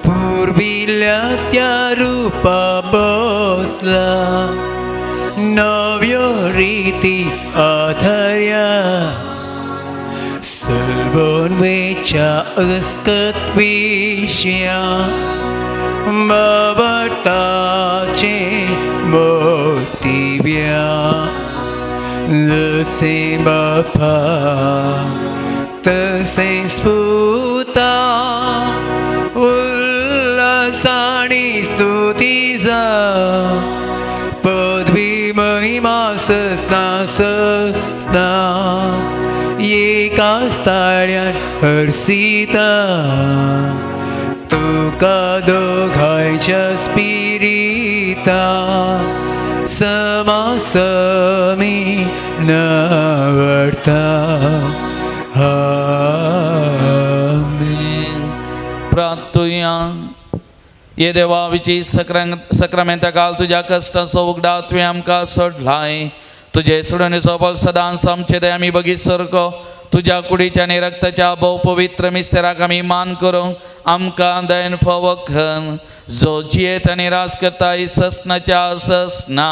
पुर्विल्ल्या त्या रुपा बदला नव्यो रिती आधार्या, सलबोनवेच्या अस्कत विशया बाबताचे मोतिव्या, जसे बापा तसे स्फुता, उल्हासानी स्तुतीचा पदवी महिमा सस्ना सस्ना, एका स्थाळ्यान हर्षिता, तुका दोघांच्या स्पिरिता समासमी नवडता. आमेन. प्रार्थुया. ये देवा विची सक्रामेंता काल तुज्या कश्टांचो उगडा तुवें आमकां सोडलाय, तुजे सोडणेचो बल सदांच आमचे दया आमी बगीत सारको, तुज्या कुडीच्या आनी रक्ताच्या भोव पवित्र मिस्तेराक आमी मान करूंक आमकां दयन फावो कर, जो जियेत आनी राज करता ससनाच्या ससना.